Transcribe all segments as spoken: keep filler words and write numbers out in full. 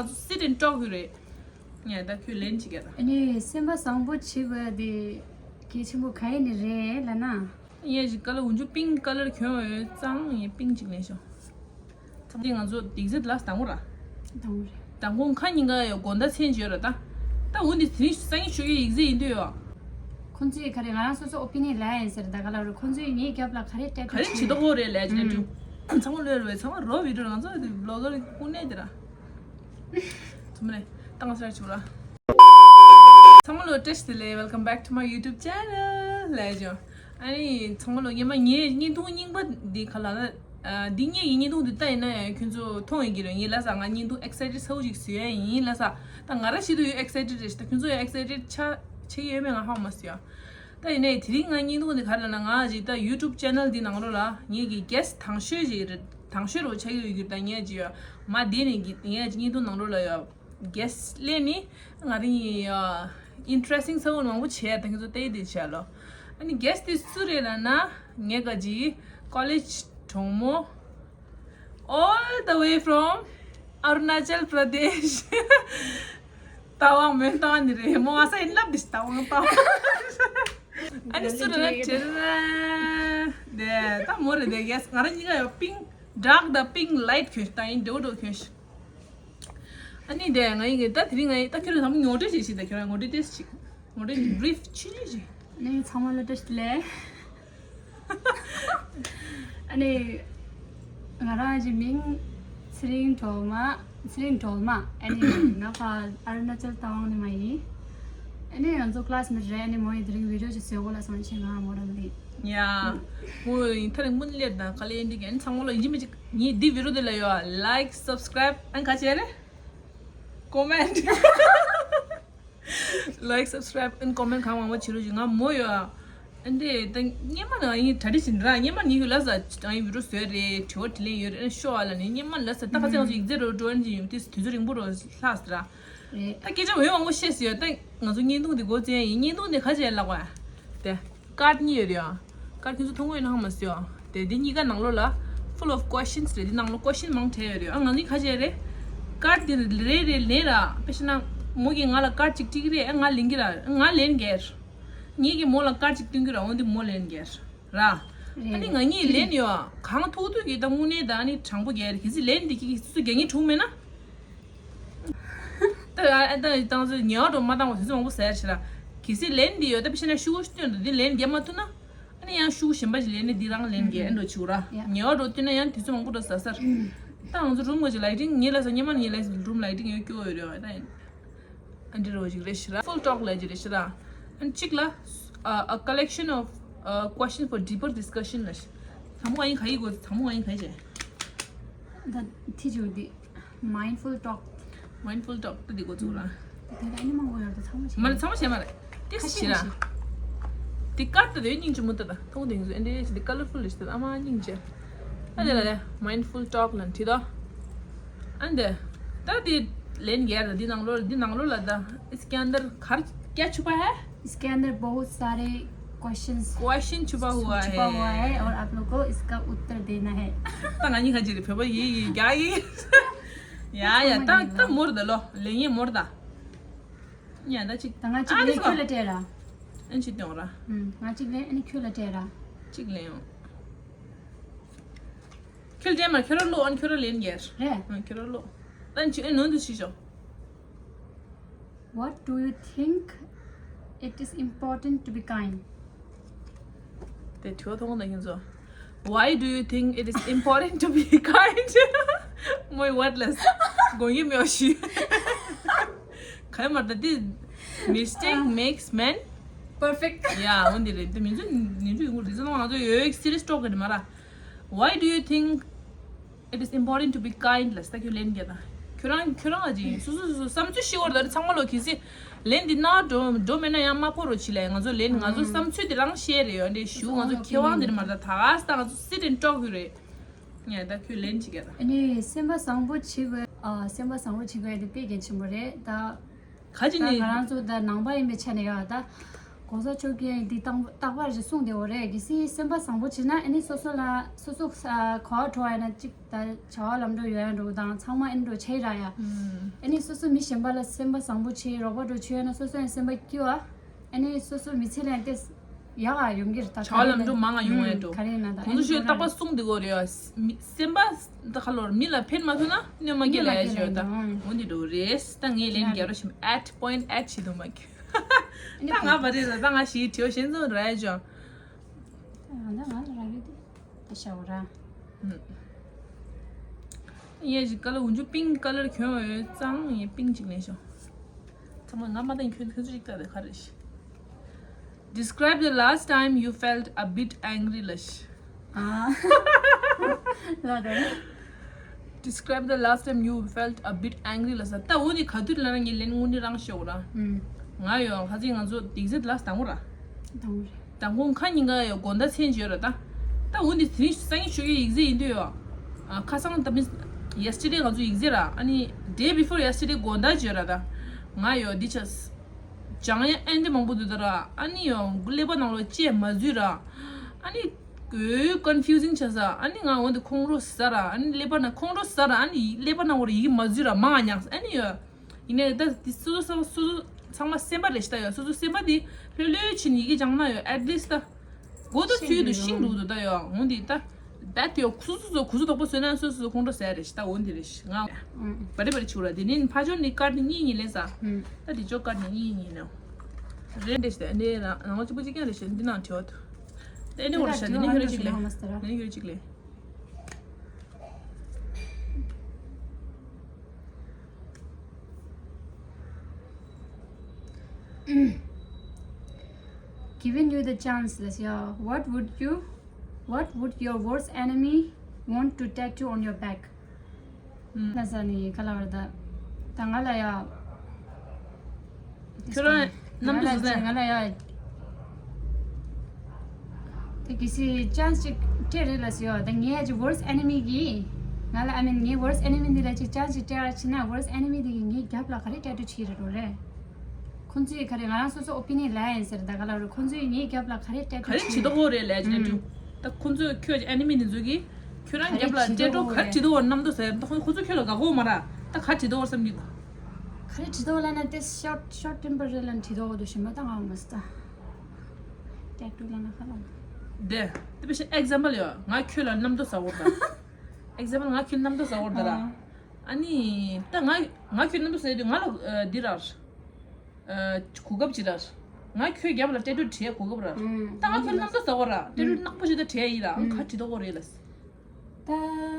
ང་ཚོ་sit and talk ཡོད་རེད། ངས་ད་ཁྱོད་ལན་བྱེད་ཀྱི་ད། ཨ་ནི་སེམས་པ་བཟང་པོ་བྱེད་དགོས་དེ་གལ་ཆེན་པོ་ག་ཡིན་ནི་རེད་ལབ་ན། ངས་ཅིག་ཀ་ལ་འུན་ཆུ་pink colour གྱོན་ཡོད་ཙང་ངས་pink ཅིག་ལེན་ཤོག་ཚང་མ་ང་ཚོ་ཡིག་ཚད་ལ་དང་པོ་ར། དང་པོ་རེད། དང་པོ་ཁ་ཉིན་ག་ཡོད་དགོང་དག་མཚན་བརྗོད་ར་ད། ད་འུན་དེ་དེ་རིང་སང་ཉིན་ཞུ་གི་ཡིག་ཚད་ཡིན་དུས་ཡོད། ཁོང་ཚོས་ག་རེ་ང་རང་སོ་སོ་opinion ལབ་ཡིན་ཟེར་ད་ག་ལ་རུ་ཁོང་ཚོས་ངའི་རྒྱབ་ལ་ག་རེ་སྤྲད་ག་རེ་བྱེད་དོ་གོ་རེད་ལས་ཀྱི་ལས་ཀྱི། ཚང་མ་ལོས་རེད་བས་ཚང་མ་རོ་བི་ཌིའོ་ང་ཚོ་དེ་blogger ཀུན་ནས་དེ་ར། ཚང་མ་ནས་ཏང་སར་ཆུ་ར། ཚང་མ་ལོ་བཀྲ་ཤིས་བདེ་ལེགས། Welcome back to my YouTube channel ལས་ཀྱི། ཨ་ནི་ཚང་མ་ལོ་ཉི་མ་ངའི་བརྙན་ཐུང་རྙིང་པ་འདི་ག་ལ་ན། འདི་ངའི་ཡི་བརྙན་ཐུང་འདི་ལྟ་ཡིན་ན་ཡང་ཁྱོད་ཚོ་མཐོང་ཡོད་ཀྱི་རེད། ངས་ལ་ས་ང་བརྙན་ཐུང་excited ཚ་བོ་ཞིག་བཟོས་ཡ་ཡིན་ལ་ས། ད་ང་ར་ཤི་དུ་ཡོད་excited རེད་ཤི་ད་ཁྱོད་ཚོ་ཡང་excited ཆ་ཆེ་ཡོད་མེད་ང་ཧ་མ་སི་ཡ། ད་ཡིན་ནའི་དེ་རིང་ང་བརྙན་ཐུང་འདི་ག་ལ་ན་ང་ཅིག་ད་YouTube channel འདི་ནང་ལོ་ལ་ངའི་གི་guest དང་ཤོས་ཅིག་རེད། དང་ཤོས་རོ་ཆ་ཡོད་ཀྱི་ད་ངས་ཅིག་ཡོད་མ་དེ་ནས་གི་ངས་ཅིག་བརྙན་ཐུང་ནང་ལོ་ལ་ཡོད། guest ལས་ནི་ང་རང་ཡི་interesting ཚ་བོ་མང་པོ་བྱས་ད་ཁྱོད་ཚོ་བལྟས་དེ་བྱས་ལོ། ཨ་ནི་guest དེ་སུ་རེད་ལབ་ན་ངས་ག་ཅི་college གྲོགས་མོ། All the way from Arunachal Pradesh. ཏ་ཝང་མོན་ཏང་ནི་རེད་མོ་ཨ་ས་ཡིན་ལབ་དེ་ཏ་ཝང་ཏ་ཝང་། ཨ་ནི་སུ་རེད་ལབ་དེ་རེད་དེ་ད་མོ་རེད་དེ་yes ང་རང་གཉིས་ཀ་ཡོད་pink dark དང་pink light གྱོན་ད་ཡིན་འདྲ་བོ་འདྲ་བོ་གྱོན་ཤི། ཨ་ནི་དེ་ང་ཡི་གེ་ད་དེ་རིང་ང་ཡི་ད་ཁྱོད་རང་ཚང་མ་ངོ་སྤྲོད་བྱེད་ཤིག་ད་ཁྱོད་རང་ངོ་སྤྲོད་ཏེས་ཤིག་ངོ་སྤྲོད་brief ཆུ་ཆུ་ཞིག་ཨ་ནི་ཚང་མ་ལ་བཀྲ་ཤིས་བདེ་ལེགས། ཨ་ནི་ང་རང་གི་མིང་ཚེ་རིང་སྒྲོལ་མ། ཚེ་རིང་སྒྲོལ་མ། ཨ་ནི་ང་ཕ་ཨ་རུ་ན་ཅལ་ཏ་ཝང་ནས་མ་ཡིན། ཨ་ནི་ང་ཚོ་classmate རེད། ཨ་ནི་མོ་ཡི་དེ་རིང་video ཅིག་བཟོས་གོ་ལ་སོང་ཆེ་ང་མོ་རང་ལི། ཡ། ཁོ་ཡིན་ཐ་རིང་མུན་ལེར་དང་ཀ་ལེ་འདི་གན་ཚང་མ་ལ་ཡིན་གཅིག་མིན་གཅིག་ངས་འདི་video འདི་ལ་ཡོད་like subscribe ཨན་ག་བྱས་རེད། comment like subscribe and comment གང་མང་མང་བྱེད་རོགས་ཞུ། ང་མོ་ཡོད། ཨན་དེ་ད་སྔན་མ་ནང་ཡིན་གྲ་སྒྲིག་བྱེད་འདྲ་སྔན་མ་ཉིད་ཀྱི་ལ་ས་ཨ་ཡིན་video བཟོས་རེད། དྲི་བ་དྲིས་ལན་ཡོད་རེད། ཨན་ཤོ་ཨ་ལ་ནི་སྔན་མ་ལ་ས་ད་ཁ་ཚན་ང་ཚོ་ཡིག་ཚད་རོ་ཀྲོན་གྱི་ཡོད་དུས་དུས་ཚོད་རིང་པོ་རོ་ལྷག་ཟེར་ར། རེད། ད་སྐད་ཆ་འོས་མང་པོ་བཤད་ཟེར་ཡོད། ད་ང་ཚོ་བརྙན་ཐུང་འདི་འགོ་བཙན་ཡིན། བརྙན་ཐུང་འདི་ག་བྱས་ལགས་པ། དེ་card གཉིས་ཡོད་རེད་ཨ། card ཁྱོད་ཚོ་མཐོང་གི་ཡོད་ན་ཧ་མ་སི་ཨ། དེ་འདི་གཉིས་ཀ་ནང་ལོགས་ལ་full of questions རེད། འདི་ནང་ལོགས་question མང་དྲགས་ཡོད་རེད་ཨ། ང་གཉིས་ག་བྱས་རེད། card འདི་རེ་རེ་ལེན་ར། དཔེ་བཤད་ན་མོ་གིས་ང་ལ་card གཅིག་སྤྲད་ཀྱི་རེད་ཨ། ང་ལེན་གྱི་ར། ང་ལེན་གྱི་ར། ངེད་ཀྱིས་མོ་ལ་card གཅིག་སྟོན་གྱི་ར། འོ་འདི་མོ་ལེན་གྱི་ར། ར། ཨ་ནི་ང་གཉིས་ལེན་ཡོད་ཨ། གང་ཐུག་ཐུག་གི་ད་དངོས་གནས་ད་ཨ་ནི་དྲང་པོ་རྒྱལ་རེད། གལ་སྲིད་ལེན་འདི་གི་སུ་རྒྱལ་ངེས་གྲུང་མེད་ན། ད་ཨ་ད་ཏང་ཙེ་ཉེ་བ་འགྲོ་མ་བཏང་བ་དུས་ཚོད་མང་པོ་ཟེར་ཞིག་ལ། གལ་སྲིད་ལན་འདི་ཡོད་ད་པེ་ཤ་ན་ཤུ་གུ་སྟོན་དུ་འདི་ལན་རྒྱབ་མ་ཐུབ་ན། ཨ་ནི་ཡང་ཤུ་གུ་གཞན་པ་ཞིག་ལན་ནི་འདི་རང་ལན་རྒྱབ་ཨེ་འགྲོ་ཆུ་ར། ཡ། ཉེ་བ་འགྲོ་བསྟུན་ན་ཡང་དུས་ཚོད་མང་པོ་འགྲོ་ཟ་སར། ད་ང་ཚོ་རུམ་གོ་ཅིག་lighting ངེད་ལ་ས་ཉེ་མ་ངེད་ལ་ས་རུམ་lighting ཡོད་སྐྱོ་ཡོད་རེད་བ་ད་ཡིན། ཨ་འདི་རོ་ཞིག་རེད་ཤི་ར། Full talk ལ་ཅི་རེད་ཤི་ར། ཨ་གཅིག་ལ་ཨ་a collection of uh, questions for deeper discussion ལ་ཤི། ད་མོ་ཨ་ཡིན་ག་ཡི་གོ་ད་མོ་ཨ་ཡིན་ག་ཡི་ཅེ། ད་ཐི་ཅུ་དི། Mindful talk. Mindful talk ཏུ་འདི་གོ་ཚུགས་ར། དེ་ལ་ཨ་ནི་མང་པོ་ཡོད་དེ་ཚང་མ་བྱེད། མ་རེད་ཚང་མ་བྱེད་མ་རེད། ཏིས་ཁ་ཤས་བྱེད་ར། ཁ་ཤས། དེ་ཀར་ཏུ་དེ་སྙིང་རྗེ་མོ་ཏི་ད་མཐོང་དེང་ཟུ་ཨེ་འདྲེ་ཞིག་དེ་colorful ཞིག་ཏི་ཨ་མ་སྙིང་རྗེ། ཨ་དེ་ལ་ལས་mindful talk ལ་ཁྲིད་དོ། ཨ་འདི། ད་དེ་ལན་རྒྱལ་ར་འདི་ནང་ལོ་འདི་ནང་ལོ་ལ་ད་इसके अंदर हर क्या छुपा है? इसके अंदर बहुत सारे questions question छुपा हुआ छुपा हुआ है। है और आप लोग को इसका उत्तर देना है। ད་ང་གཉིས་ཁ་ཅིག་རེད་བོད་པ་ཡི་ཡི་རྒྱ་ཡི། ཡ་ཡ་ད་ད་མོར་ད་ལོ་ལེན་ཡེ་མོར་ད། ཡ་ད་ཅིག་ད་ང་ཅིག་ཨ་ལེན་ཁྱོད་ལ་སྤྲད་ར། ཨན་ཅིག་སྟོན་ར། ང་ཅིག་ལེན་ཨ་ནི་ཁྱོད་ལ་སྤྲད་ར། ཅིག་ལེན་ཡོང་། ཁྱོད་ལ་སྤྲད་མ་ཁྱོད་ར་ལོ་ཨན་ཁྱོད་ར་ལེན་རྒྱལ། རེད། ཨན་ཁྱོད་ར་ལོ། ཨན་ཅིག་ཨན་ནོན་དུ་ཤི་ཤོག What do you think it is important to be kind? དེ་ཁྱོད་མཐོང་ན་ཁྱོད་ཚོ། Why do you think it is important to be kind? མོའི་wordless དགོངས་ཡིད་མེད་ཤི། ག་མར་ད་དེ། Mistake makes man perfect. ཡ་འོན་ཏེ་རེད་དེ་མི་ཚོ་ནི་ཚོ་ཡོང་རེད་ཟེར་ན་ང་ཚོ་ཡོད་serious talk གི་མ་ར། Why do you think it is important to be kind ལ་ས་ཁྱོད་ལན་རྒྱག་ད། ཁྱོད་རང་ཁྱོད་རང་ཨ་ཅིག་སོ་སོ་སོ་སོ་བསམ་ཚུལ་ཤེས་བར་ད་ཚང་མ་ལོ་གི་སི་ལན་འདི་ན་འགྲོ་འགྲོ་མེད་ན་ཡང་མ་ཕོ་རོ་ཆི་ལ་ང་ཚོ་ལན་ང་ཚོ་བསམ་ཚུལ་འདི་རང་བཤད་རེད་ཡོད་འདྲེ་ཞུ་ང་ཚོ་ཁེ་དབང་འདི་རེད་མ་རེད་ད་ག་ས་ད་ང་ཚོ་sit and talk ཡོད་རེད། ངས་ད་ཁྱོད་ལན་ཅིག་རྒྱག་ད། ཨ་ནི་སེམས་པ་བཟང་པོ་བྱེད་དགོས་ཨ་སེམས་པ་བཟང་པོ་བྱེད་དགོས་དེ་དཔེ་གལ་ཆེན་པོ་རེད་ད། ག་ཅི་ད་ནི། ང་རང་ཚོ་ད་ནང་པ་ཡིན་པའི་ཆ་ནས་ཡ་ད། གོང་ས་མཆོག་གིས་འདི་རྟག་རྟག་པར་ཞིག་གསུངས་བསྡད་ཡོད་རེད། གལ་སྲིད་སེམས་པ་བཟང་པོ་བྱས་ན་ཨ་ནི་སོ་སོ་ལ་སོ་སོ་ག་པར་འགྲོ་བ་ཡིན་ན་གཅིག་ད་བྱ་བ་ལམ་འགྲོ་ཡོང་ཡ་འགྲོ་དང་ཚང་མ་ཨ་ནི་འགྲོ་ཆེ་ར་ཡ། ཨ་ནི་སོ་སོ་མི་གཞན་པ་ལ་སེམས་པ་བཟང་པོ་བྱས་རོགས་པ་འགྲོ་བྱས་ཡོད་ན་སོ་སོ་ཡང་སེམས་པ་སྐྱིད་པ། ཨ་ནི་སོ་སོ་མི་ཚེ་ལ་ཡང་ཏེ་ཡག་ག་ཡོང་གི་རེད། ད་བྱ་བ་ལམ་འགྲོ་མང་ང་ཡོང་ཡ་འགྲོ། ག་རེ་ཡིན་ན་ད་ཁོང་ཚོ་ཤོད་རྟག་པར་གསུངས་བསྡད་ཡོད་རེད་ཡ། མི་སེམས་པ་ད་ག་ལོར་མི་ལ་ཕན་མ་ཐོགས་ན་གནོད་མ་སྐྱེལ་ལ་ཡ་ཞོད་ད། འོ་འདི་འགྲོ་རེད། ད་ངས་ལན་རྒྱབ་ར་ཞིམ་at point at བྱེད་དུ་མ་ཁྱོད། ད་ང་བ་རེད་ལ་ད་ང་ཞིག་དྲི་བ་གཞན་ཚོ་ར་ཡ་ཅོ། ང་ད་ང་ལ་ར་གི་དེ་ད་ཤ་བོ་ར། ཡ་ཞིག་ཀ་ལ་འུན་ཆུ་pink colour གྱོན་ཡོད་ཙང་ཡ་pink ཅིག་ལེན་ཤོག་ཚང་མ་ང་མ་ད་ཁྱོད་ཁྱོད་ཚོ་ཅིག་ལྟ་དེ་ག་རེ་ཞིག Describe the last time you felt a bit angry ལ་ཞིག་ལ་རེད། Describe the last time you felt a bit angry ལ་ས་ད་འོ་ནི་ག་དུས་ལ་ན་ངས་ལན་དངོས་གནས་རང་ཤོག་ར། ང་ཡོད་ཁ་ཚིག་ང་ཚོ་དེག་ཟེར་ལ་དང་པོ་ར། དང་པོ་རེད། དང་པོ་ཁ་ཉིན་ག་ཡོད་དགོང་དག་མཚན་བརྗོད་ར་ད། ད་འོ་ནི་དེ་རིང་སང་ཉིན་ཞོགས་ཀྱི་ཡིག་ཚད་ཡིན་དུས་ཡོད། ཁ་སང་ད་མི་yesterday ང་ཚོ་ཡིག་ཚད་ར་ཨ་ནི་day before yesterday དགོང་དག་བརྗོད་ར་ད། ང་ཡོད་འདི་ཆ། སྦྱང་ཡ་ཨེ་འདྲ་མང་པོ་འདུག་ད་ར། ཨ་ནི་ཡང་ཀླད་པ་ནང་ལོགས་ཅི་ཡང་མ་འཛུལ་ར། ཨ་ནི་ཨོ་confusing ཆགས་ས། ཨ་ནི་ང་འོ་འདི་ཁོང་ཁྲོ་ཟ་ར། ཨ་ནི་ཀླད་པ་ནང་ཁོང་ཁྲོ་ཟ་ར། ཨ་ནི་ཀླད་པ་ནང་བར་ཡིག་མ་འཛུལ་ར་མང་ང་ཉག་ཨ་ནི་ཡོད། ཡིན་ནའི་ད་འདི་སོ་སོ་སོ་སོ་ཚང་མ་སེམས་པ་རེད་ཤི་ད་ཡོད། སོ་སོ་སེམས་པ་འདི་ལྷོད་ལྷོད་ཕྱིན་ཡི་གེ་སྦྱང་ན་ཡོད་at least ད། གོ་ད་ཚུལ་དུ་ཤིང་འདུག་ཏུ་ད་ཡོད་འོ་འདི་ད། བད་དེ་ཡོད་ཁུ་སུ་སུ་ཁུ་སུ་དོག་པོ་བཟོས་ན་སོ་སོ་ཁོང་ཁྲོ་ཟ་རེད་ཤི་ད་འོ་འདི་རེད་ཤི་ང་། བ་རེ་བ་རེ་ཆུ་ར་དེ་ནི་ཕ་ཇོ་ནི་ཀར་ནི་གཉིས་གཉིས་ལེན་ས། ད་དེ་ཇོ་ཀར་ནི་གཉིས་གཉིས་ནོ། རེད་འདྲེ་ཤི་ད་འདི་རང་ངོ་གཅིག་པོ་གཅིག་ཀྱང་རེད་ཤི་འདི་ནང་བྲིས་བ་དུ། དེ་ནི་འོ་རེད་ཤི་དེ་ནི་ཁྱོད་རེ་གཅིག་ལེན། དེ་ནི་ཁྱོད་རེ་གཅིག་ལེན། Given you the chance, let's see, uh, what would you, what would your worst enemy want to tattoo on your back? ལ་ས་ནི་ག་ལ་བར་ད་ད་ང་ལ་ཡ། ཁྱོད་རང་རྣམ་དུ་ཟེར་ན། ང་ལ་ཡ། དེ་གི་སི་ཅན་སི་ཅིག་སྤྲད་རེད་ལ་ཟེར་ཡོད། ད་ངའི་ཅིག་worst enemy གི་ང་ལ་I mean ངའི་worst enemy འདི་ལ་ཅིག་ཅན་སི་སྤྲད་ར་ཕྱིན་ན་worst enemy འདི་གི་ངའི་རྒྱབ་ལ་ག་རེ་tattoo བྱེད་རེད་རོ་རེད། ཁོང་ཚོས་ག་རེ་ང་རང་སོ་སོ་opinion ལ་ཡིན་ཟེར་ད་ག་ལ་རོ་ཁོང་ཚོས་ངའི་རྒྱབ་ལ་ག་རེ་tattoo ག་རེ་བྱེད་དོ་ཧོ་རེད་ལས་tattoo ད་ཁོང་ཚོས་ཁྱོད་enemy འདི་ཚོ་གི་ཁྱོད་རང་རྒྱབ་ལ་tattoo ག་རེ་བྱེད་དོ་ཧོ་རྣམ་དུ་ཟེར་ད་ཁོང་ཁོང་ཚོ་ཁྱོད་ལ་དགའ་གོ་མ་ར་ད་ག་རེ་བྱེད་དོ་ཧོ་བསམ་གི་ག་རེ་བྱེད་དོ་ལ་ན་དེ་short short temper རེད་ལ་བྱེད་དོ་ཧོ་དོ་ཞིམ་པ་ད་ང་མ་སྟ། Tattoo ལ་ན་ཁ་ལ་ན། དེ་དེ་བཞིན་example ཡོད། ང་ཁྱོད་ལ་རྣམ་དུ་ཟ་བོར་ད། example ང་ཁྱོད་རྣམ་དུ་ཟ་བོར་ད་ར། ཨ་ནི་ད་ང་ང་ཁྱོད་རྣམ་དུ་ཟ་ཡོད་དུས་ང་ལ་འདི་ར། གོ་སྐབས་ཅི་ར། ང་ཁྱོད་རྒྱབ་ལ་tattoo བྲིས་གོ་སྐབས་ར། ད་ང་ཁྱོད་རྣམ་དུ་ཟ་བོར་ར་tattoo ནག་པོ་ཞིག་ད་བྲིས་ཡིན་ར་ང་ཁ་བྲིས་དོ་གོ་རེད་ལ། ད་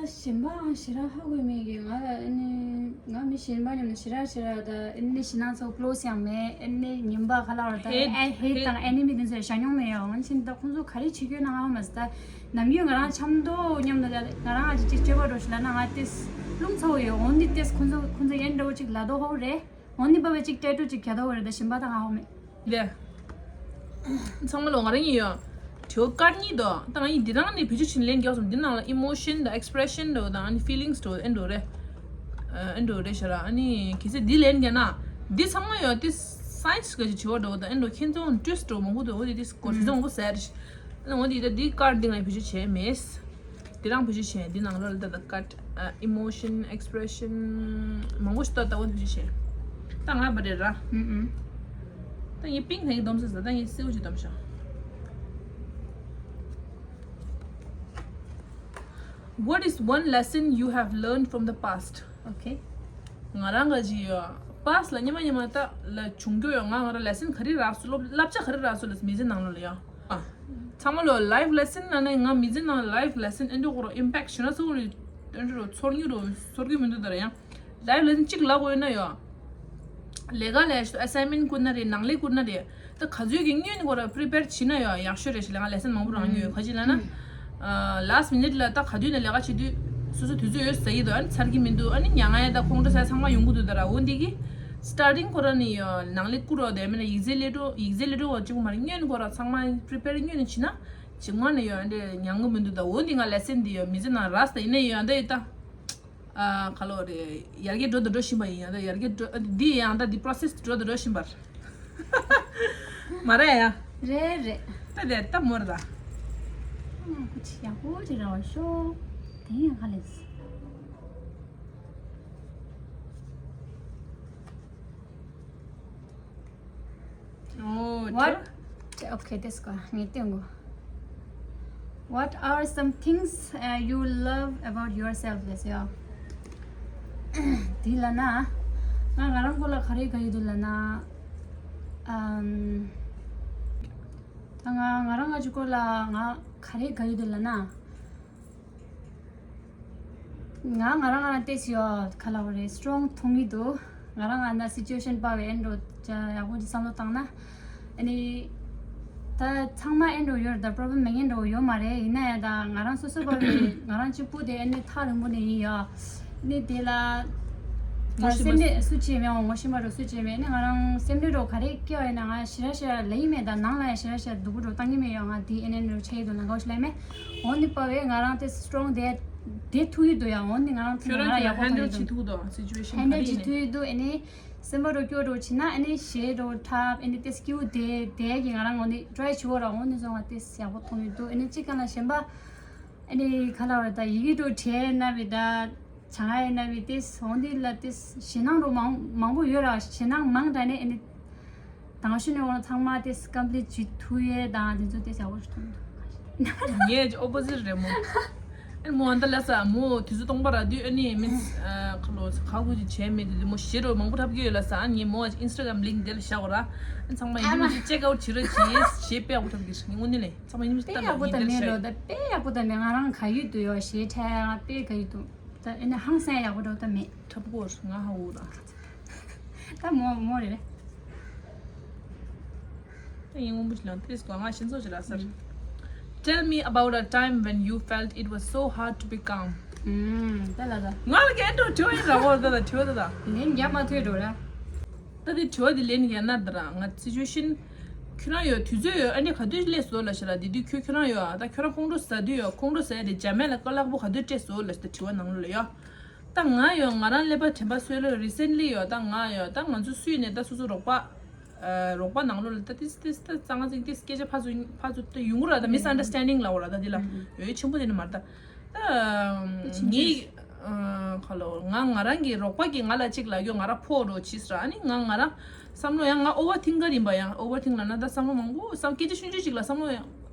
གཞན་པའང་ཞེ་དྲག་ཧ་གོ་མེད་གི་ང་ལ་ཨ་ནི་ང་མི་གཞན་པ་མཉམ་དུ་ཞེ་དྲག་ཞེ་དྲག་ད་ཨ་ནི་ཞེ་ནང་ཚོ་close ཡང་མེད། ཨ་ནི་ངན་པ་ག་ལ་བར་ད་hate hate དང་enemy དེ་ཚོ་ཞ་མྱོང་མེད་ཡོང་ཕྱིན་ད་ཁོང་ཚོ་ག་རེ་བྱེད་རྒྱུ་ན་ང་མ་ཟད་ད་ནམ་རྒྱུན་ང་རང་འཆམ་མདོག་མཉམ་དུ་ད་ང་རང་ཨ་ཅིག་ཅིག་སྤྱོད་པ་འགྲོ་ཞིག་ལ་ན་ང་ཏིས་རླུང་ཚ་བོ་ཡོད་འོན་ཏེ་ཏིས་ཁོང་ཚོ་ཁོང་ཚོ་ཡན་འདྲ་བོ་ཅིག་ལ་དོ་ཧོ་རེད། འོ་ནི་པ་བའི་གཅིག་tattoo གཅིག་རྒྱ་དོ་བར་དང་ཞིམ་པ་དང་ཨ་ཧོ་མེད། ལེ། ཚང་མ་ལོ་ང་རང་ཡིན་ཡོད། དྲི་བ་དཀར་གཉིས་དོ། ད་ང་ཡིན་འདི་རང་ནི་བེད་སྤྱོད་བྱིན་ལན་རྒྱག་སོང་འདི་ནང་ལ་emotion དང་expression དོ་དང་ཨ་ནི་feelings དོ་ཨེ་འགྲོ་རེད། ཨེ་འགྲོ་རེད་ཤ་ར་ཨ་ནི་གལ་སྲིད་འདི་ལན་རྒྱག་ན། འདི་ཚང་མ་ཡོད་འདི་science ག་ཅིག་བྱེད་བ་འགྲོ་དང་ཨེ་འགྲོ་ཁྱེད་ཚོ་twist འགྲོ་མང་པོ་དོ་འོ་དེ་འདི་སྐོར་ཞིག་མང་པོ་ཟེར་རེད། ཨ་ནི་འོ་དེ་ད་འདི་དཀར་འདི་ང་བེད་སྤྱོད་བྱས་མེད། དེ་རང་བེད་སྤྱོད་བྱས་འདི་ནང་ལོགས་ལ་ད་ད་ཀཊ་ཨ་emotion expression མང་པོ་ཞིག་ད་ད་འོ་བེད་སྤྱོད་བྱས། ད་ང་བ་རེད་ར། ཨུ་ཨུ། ད་ངས་pink ནང་གི་སྡོམ་ཟེར་ད་ད་ངས་སེའུ་ཅིག་སྡོམ་ཤག What is one lesson you have learned from the past? Okay. ང་རང་ག་ཅི་ཡོད། past ལ་ཉི་མ་ཉི་མ་ད་ལ་བྱུང་རྒྱུ་ཡོད་ང་ང་རང་lesson ག་རེ་རག་སོ་སློབ་བསླབ་བྱ་ག་རེ་རག་སོ་ལ་མི་ཚེ་ནང་ལོགས་ལ་ཡོད། ཚང་མ་ལོ་life lesson ལ་ནི་ང་མི་ཚེ་ནང་life lesson ཨེ་འདྲ་ཁོ་ར་impact ཞེ་ན་ཚོ་རེ་ཨེ་འདྲ་རོ་ཚོར་ཉུ་རོ་ཚོར་གི་མི་འདུག་ད་ར་ཡང་life lesson གཅིག་ལབ་དགོས་ན་ཡོ། ལས་ཀ་ལས་assignment བསྐུར་ན་རེད་ནང་ལས་བསྐུར་ན་རེད་ད་ག་ཚོད་ཀྱི་སྔོན་ཁོ་ར་prepare བྱེད་ན་ཡོ་ཡག་ཤོས་རེད་ཞེས་ལས་ཀ་lesson མང་པོ་རང་ཉོས་ཡོད་ག་ཅི་ལ་ན། last minute ལ་ད་ག་དུས་ནས་ལས་ཀ་བྱེད་དུས་སོ་སོ་དུས་ཚོད་ཡོད་ཟ་ཡི་འདུག་ཨ་ནི་ཚར་གི་མི་འདུག་ཨ་ནི་མྱ་ངན་ཡ་ད་ཁོང་ཁྲོ་ཟ་ཚང་མ་ཡོང་གི་འདུག་ད་ར་འོ་འདི་གི་starting ཁོ་ར་ནི་ཡོ་ནང་ལས་བསྐུར་རོགས་དེ་མིན་ན་ཡིག་ཚད་ལས་འགྲོ་ཡིག་ཚད་ལས་འགྲོ་བ་གཅིག་པུ་མ་རེད་སྔོན་ཁོ་ར་ཚང་མ་prepare སྔོན་ནས་བྱེད་ན། ཅིག་སྔོན་ནས་ཡོད་འདྲེ་ཉང་གི་མི་འདུག་ད་འོ་འདི་ང་lesson འདི་ཡོད་མི་ཚེ་ནང་རག་ད་ཡིན་ནའི་ཡོད་འདི་ཡོད་ད། ཨ་ག་ལོ་རེད་ཡར་རྒྱས་འགྲོ་དང་འགྲོ་བཞིན་པ་ཡིན་ཡང་ད་ཡར་རྒྱས་འགྲོ་འདི་ཡང་ད་འདི་process འགྲོ་དང་འགྲོ་བཞིན་པར། མ་རེད་ཡ། རེད་རེད། ད་དེ་ད་མོར་ད། ཨ་ཁུ་ཆི་ཡག་པོ་ཅིག་ར་བ་ཤོག་དེ་ཡང་ཁ་ལས། ཨོ། What? Okay, this one. ངས་སྟོན་གོ What are some things uh, you love about yourself? ལས་ཡོ། དེ་ལ་ན། ང་ང་རང་སྐོར་ལ་ག་རེ་དགའ་ཡོད་དེ་ལ་ན། ཨམ། ད་ང་ང་རང་ང་ཅིག་སྐོར་ལ་ང་ག་རེ་དགའ་ཡོད་དེ་ལ་ན། ང་ང་རང་ང་རང་ཏེས་ཡོད་ག་ལ་བ་རེད། སི་ཊོང་མཐོང་གི་འདུག་ང་རང་ང་ད་སི་ཅུ་ཨེ་ཤན་པ་བའི་ཨེན་འགྲོ་ཅ་ཡག་པོ་ཅིག་བསམ་བློ་བཏང་ན། ཨ་ནི། ད་ཚང་མ་ཨེན་འགྲོ་ཡོད་རེད། ད་པོ་རོབ་ལེམ་མེད་ངན་འགྲོ་ཡོད་མ་རེད། ཡིན་ན་ཡང་ད་ང་རང་སོ་སོ་པ་བའི་ང་རང་གཅིག་པུ་དེ་ཨ་ནི་ཐག་རིང་པོ་ནས་ཡིན་ཡོད། ཨ་ནི་དེ་ལ། ད་སེམས་ནད་སུ་བྱས་མེད་འོང་ངོ་ཤེས་མ་རོ་སུ་བྱས་མེད་ཨ་ནི་ང་རང་སེམས་ནད་རོ་ག་རེ་སྐྱེ་བ་ཡིན་ན་ང་ཞེ་དྲག་ཞེ་དྲག་ལེ་ཡིན་མེད། ད་ནང་ལ་ཡང་ཞེ་དྲག་ཞེ་དྲག་སྡུག་པོ་འགྲོ་བཏང་གི་མེད་ཡོད། ང་དེ་ཨེ་ནས་འགྲོ་ཆ་ཡི་འདུག་ལ་གོ་ཤ་ལེ་མེད། འོ་ནི་པ་བས་ང་རང་དེ་སི་ཊོང་དེ་དེ་ཐུག་ཡི་འདུག་ཡ། འོ་ནི་ང་རང་ཐུག་ང་རང་ཡག་པོ་ཐོག་ཡི་འདུག་ཧན་ཌལ་བྱེད་ཐུག་འདུག་སི་ཅུ་ཨེ་ཤན་ཧན་ཌལ་བྱེད་ཐུག་ཡི་འདུག་ཨེ་ནི་སེམས་པ་རོ་སྐྱོ་རོ་བྱེད་ན་ཨེ་ནི་ཞེ་རོ་འཁྲབ་ཨེ་ནི་དེ་སི་ཀིའུ་དེ་དེ་གི་ང་རང་འོ་ནི་ཊ་རའེ་བྱེད་འོ་ར། འོ་ནི་བཟོ་ང་དེ་ཡག་པོ་ཐོག་ཡི་འདུག་ཨེ་ནི་གཅིག་ག་ལ་གཞན་པ་ཨེ་ནི་ག་ལ་བ་ད་ཡི་གེ་རོ་བྲིས་ན་བི་ད། བྱང་ཨེ་ན་བི་ཏིས་འོང་འདི་ལ་ཏིས་ཞེད་སྣང་རོ་མང་མང་པོ་ཡོད་ར། ཞེད་སྣང་མང་དྲགས་ནས་ཨེ་ནི་དང་ཤུ་ནས་འོང་ཚང་མ་ཏིས་ཀམ་པི་ལིཊ་བྱེད་ཐུབ་ཡས་དང་དེ་ཚོ་ཏིས་ཡག་པོ་ཞིག་མཐོང་འདུག་ངས་ཨོ་པོ་ཟིཊ་རེད་མོ། ཨེ་མོ་ཨ་ད་ལ་ས་མོ་དུས་ཚོད་སྟོང་པ་ར་དུས་ཨེ་ནི་མིས་ཁ་ལོ་ཁ་ཁུ་ཅི་བྱས་མེད་དུས་མོ་ཞེ་རོ་མང་པོ་འཁྲབ་ཀྱི་ཡོད་ལ་ས། ཨ་ངས་མོ་ཨིན་སི་ཊ་གྷ་རམ་ལིང་དེ་ལ་བཞག་གོ་ར། ཨ་ཚང་མ་ཡིན་མོ་ཅི་ཅེག་ཨའུཊ་བྱེད་རོ་ཅི་ཞེ་དཔེ་ཡག་པོ་འཁྲབ་ཀྱི་ཞིག་དངོས་གནས་ལས་ཚང་མ་ཡིན་མོ་ཅི་ལྟ་ལ་ཡིན་དེ་ལ་ཤ་ཡོད། དཔེ་ཡག་པོ་དང་ནས་ང་རང་ག་ཡུལ་དུ་ཡོད་ཞེ་ཁྲལ་དཔེ་ག་ཡུལ་དུ། ད་ཨེ་ན་ཧང་སང་ཡག་པོ་འགྲོ་ད་མེད། འཁྲབ་གོ་ང་ཧ་འུ་ར། ད་མོ་མོ་རེད། ད་ཡིན་སྔོན་པོ་ཞིག་ལ་ཏིས་གོ་ང་ཤིན་ཚོ་ཞིག་ལ་སར། Tell me about a time when you felt it was so hard to be calm. ཨུམ། ད་ལ་ད། ང་ལ་གན་འགྲོ་ཐོས་ཡིན་ར་གོ་ད་ད་ཐོས་ད་ད། ལན་རྒྱག་མ་ཐོས་འགྲོ་ར། ད་དེ་དྲི་བ་དེ་ལན་རྒྱག་ན་ད་ར་ང་སི་ཅུ་ཨེ་ཤན། ཁྱོད་རང་ཡོད་དུས་ཚོད་ཡོད་ཨ་ནི་ག་དུས་སླེབས་སོ་ལ་ཤི་ར་དེ་དུས་ཁྱོད་ཁྱོད་རང་ཡོད་ཨ་ད་ཁྱོད་རང་ཁོང་ཁྲོ་ཟ་དུས་ཡོད་ཁོང་ཁྲོ་ཟ་ཡ་དེ་འཇམ་མེད་ལ་ཀ་ལག་པོ་ག་དུས་སྤྲད་སོ་ལ་ཤི་ད་དྲི་བ་ནང་ལོགས་ལ་ཡོད། ད་ང་ཡོད་ང་རང་ཀླད་པ་དྲན་པ་གསོས་ལ་རི་སེན་ལི་ཡོད་ད་ང་ཡོད་ད་ང་ཚོ་སུས་ནས་ད་སོ་སོ་རོགས་པ། རོགས་པ་ནང་ལོགས་ལ་ད་ཏིས་ཏིས་ད་གཙང་ཙིང་ཏིས་སྐད་ཆ་ཕ་ཚོ་ཕ་ཚོ་ད་ཡོང་གི་ར་ད་མི་སི་ཨན་ཌར་སི་ཊན་ཌིང་ལ་འོ་ར་ད་དེ་ལ་ཡོད་ཆེན་པོ་དེ་ནི་མ་རེད་ད། ད་ངའི་ཁ་ལོ་ང་ང་རང་གི་རོགས་པ་གིས་ང་ལ་གཅིག་ལབ་རྒྱུ་ང་རང་ཕོག་རོགས་བྱིས་ར་ཨ་ནི་ང་ང་རང་བསམ་བློ་ཡང་ང་ཨོ་བར་ཐིང་ཀར་ཡིན་པ་ཡང་ཨོ་བར་ཐིང་ལབ་ན་ད་བསམ་བློ་མང་པོ་བསམ་སྐད་ཆ་ཆུང་ཆུང་ཅིག་ལ་བསམ་བློ་ཡང་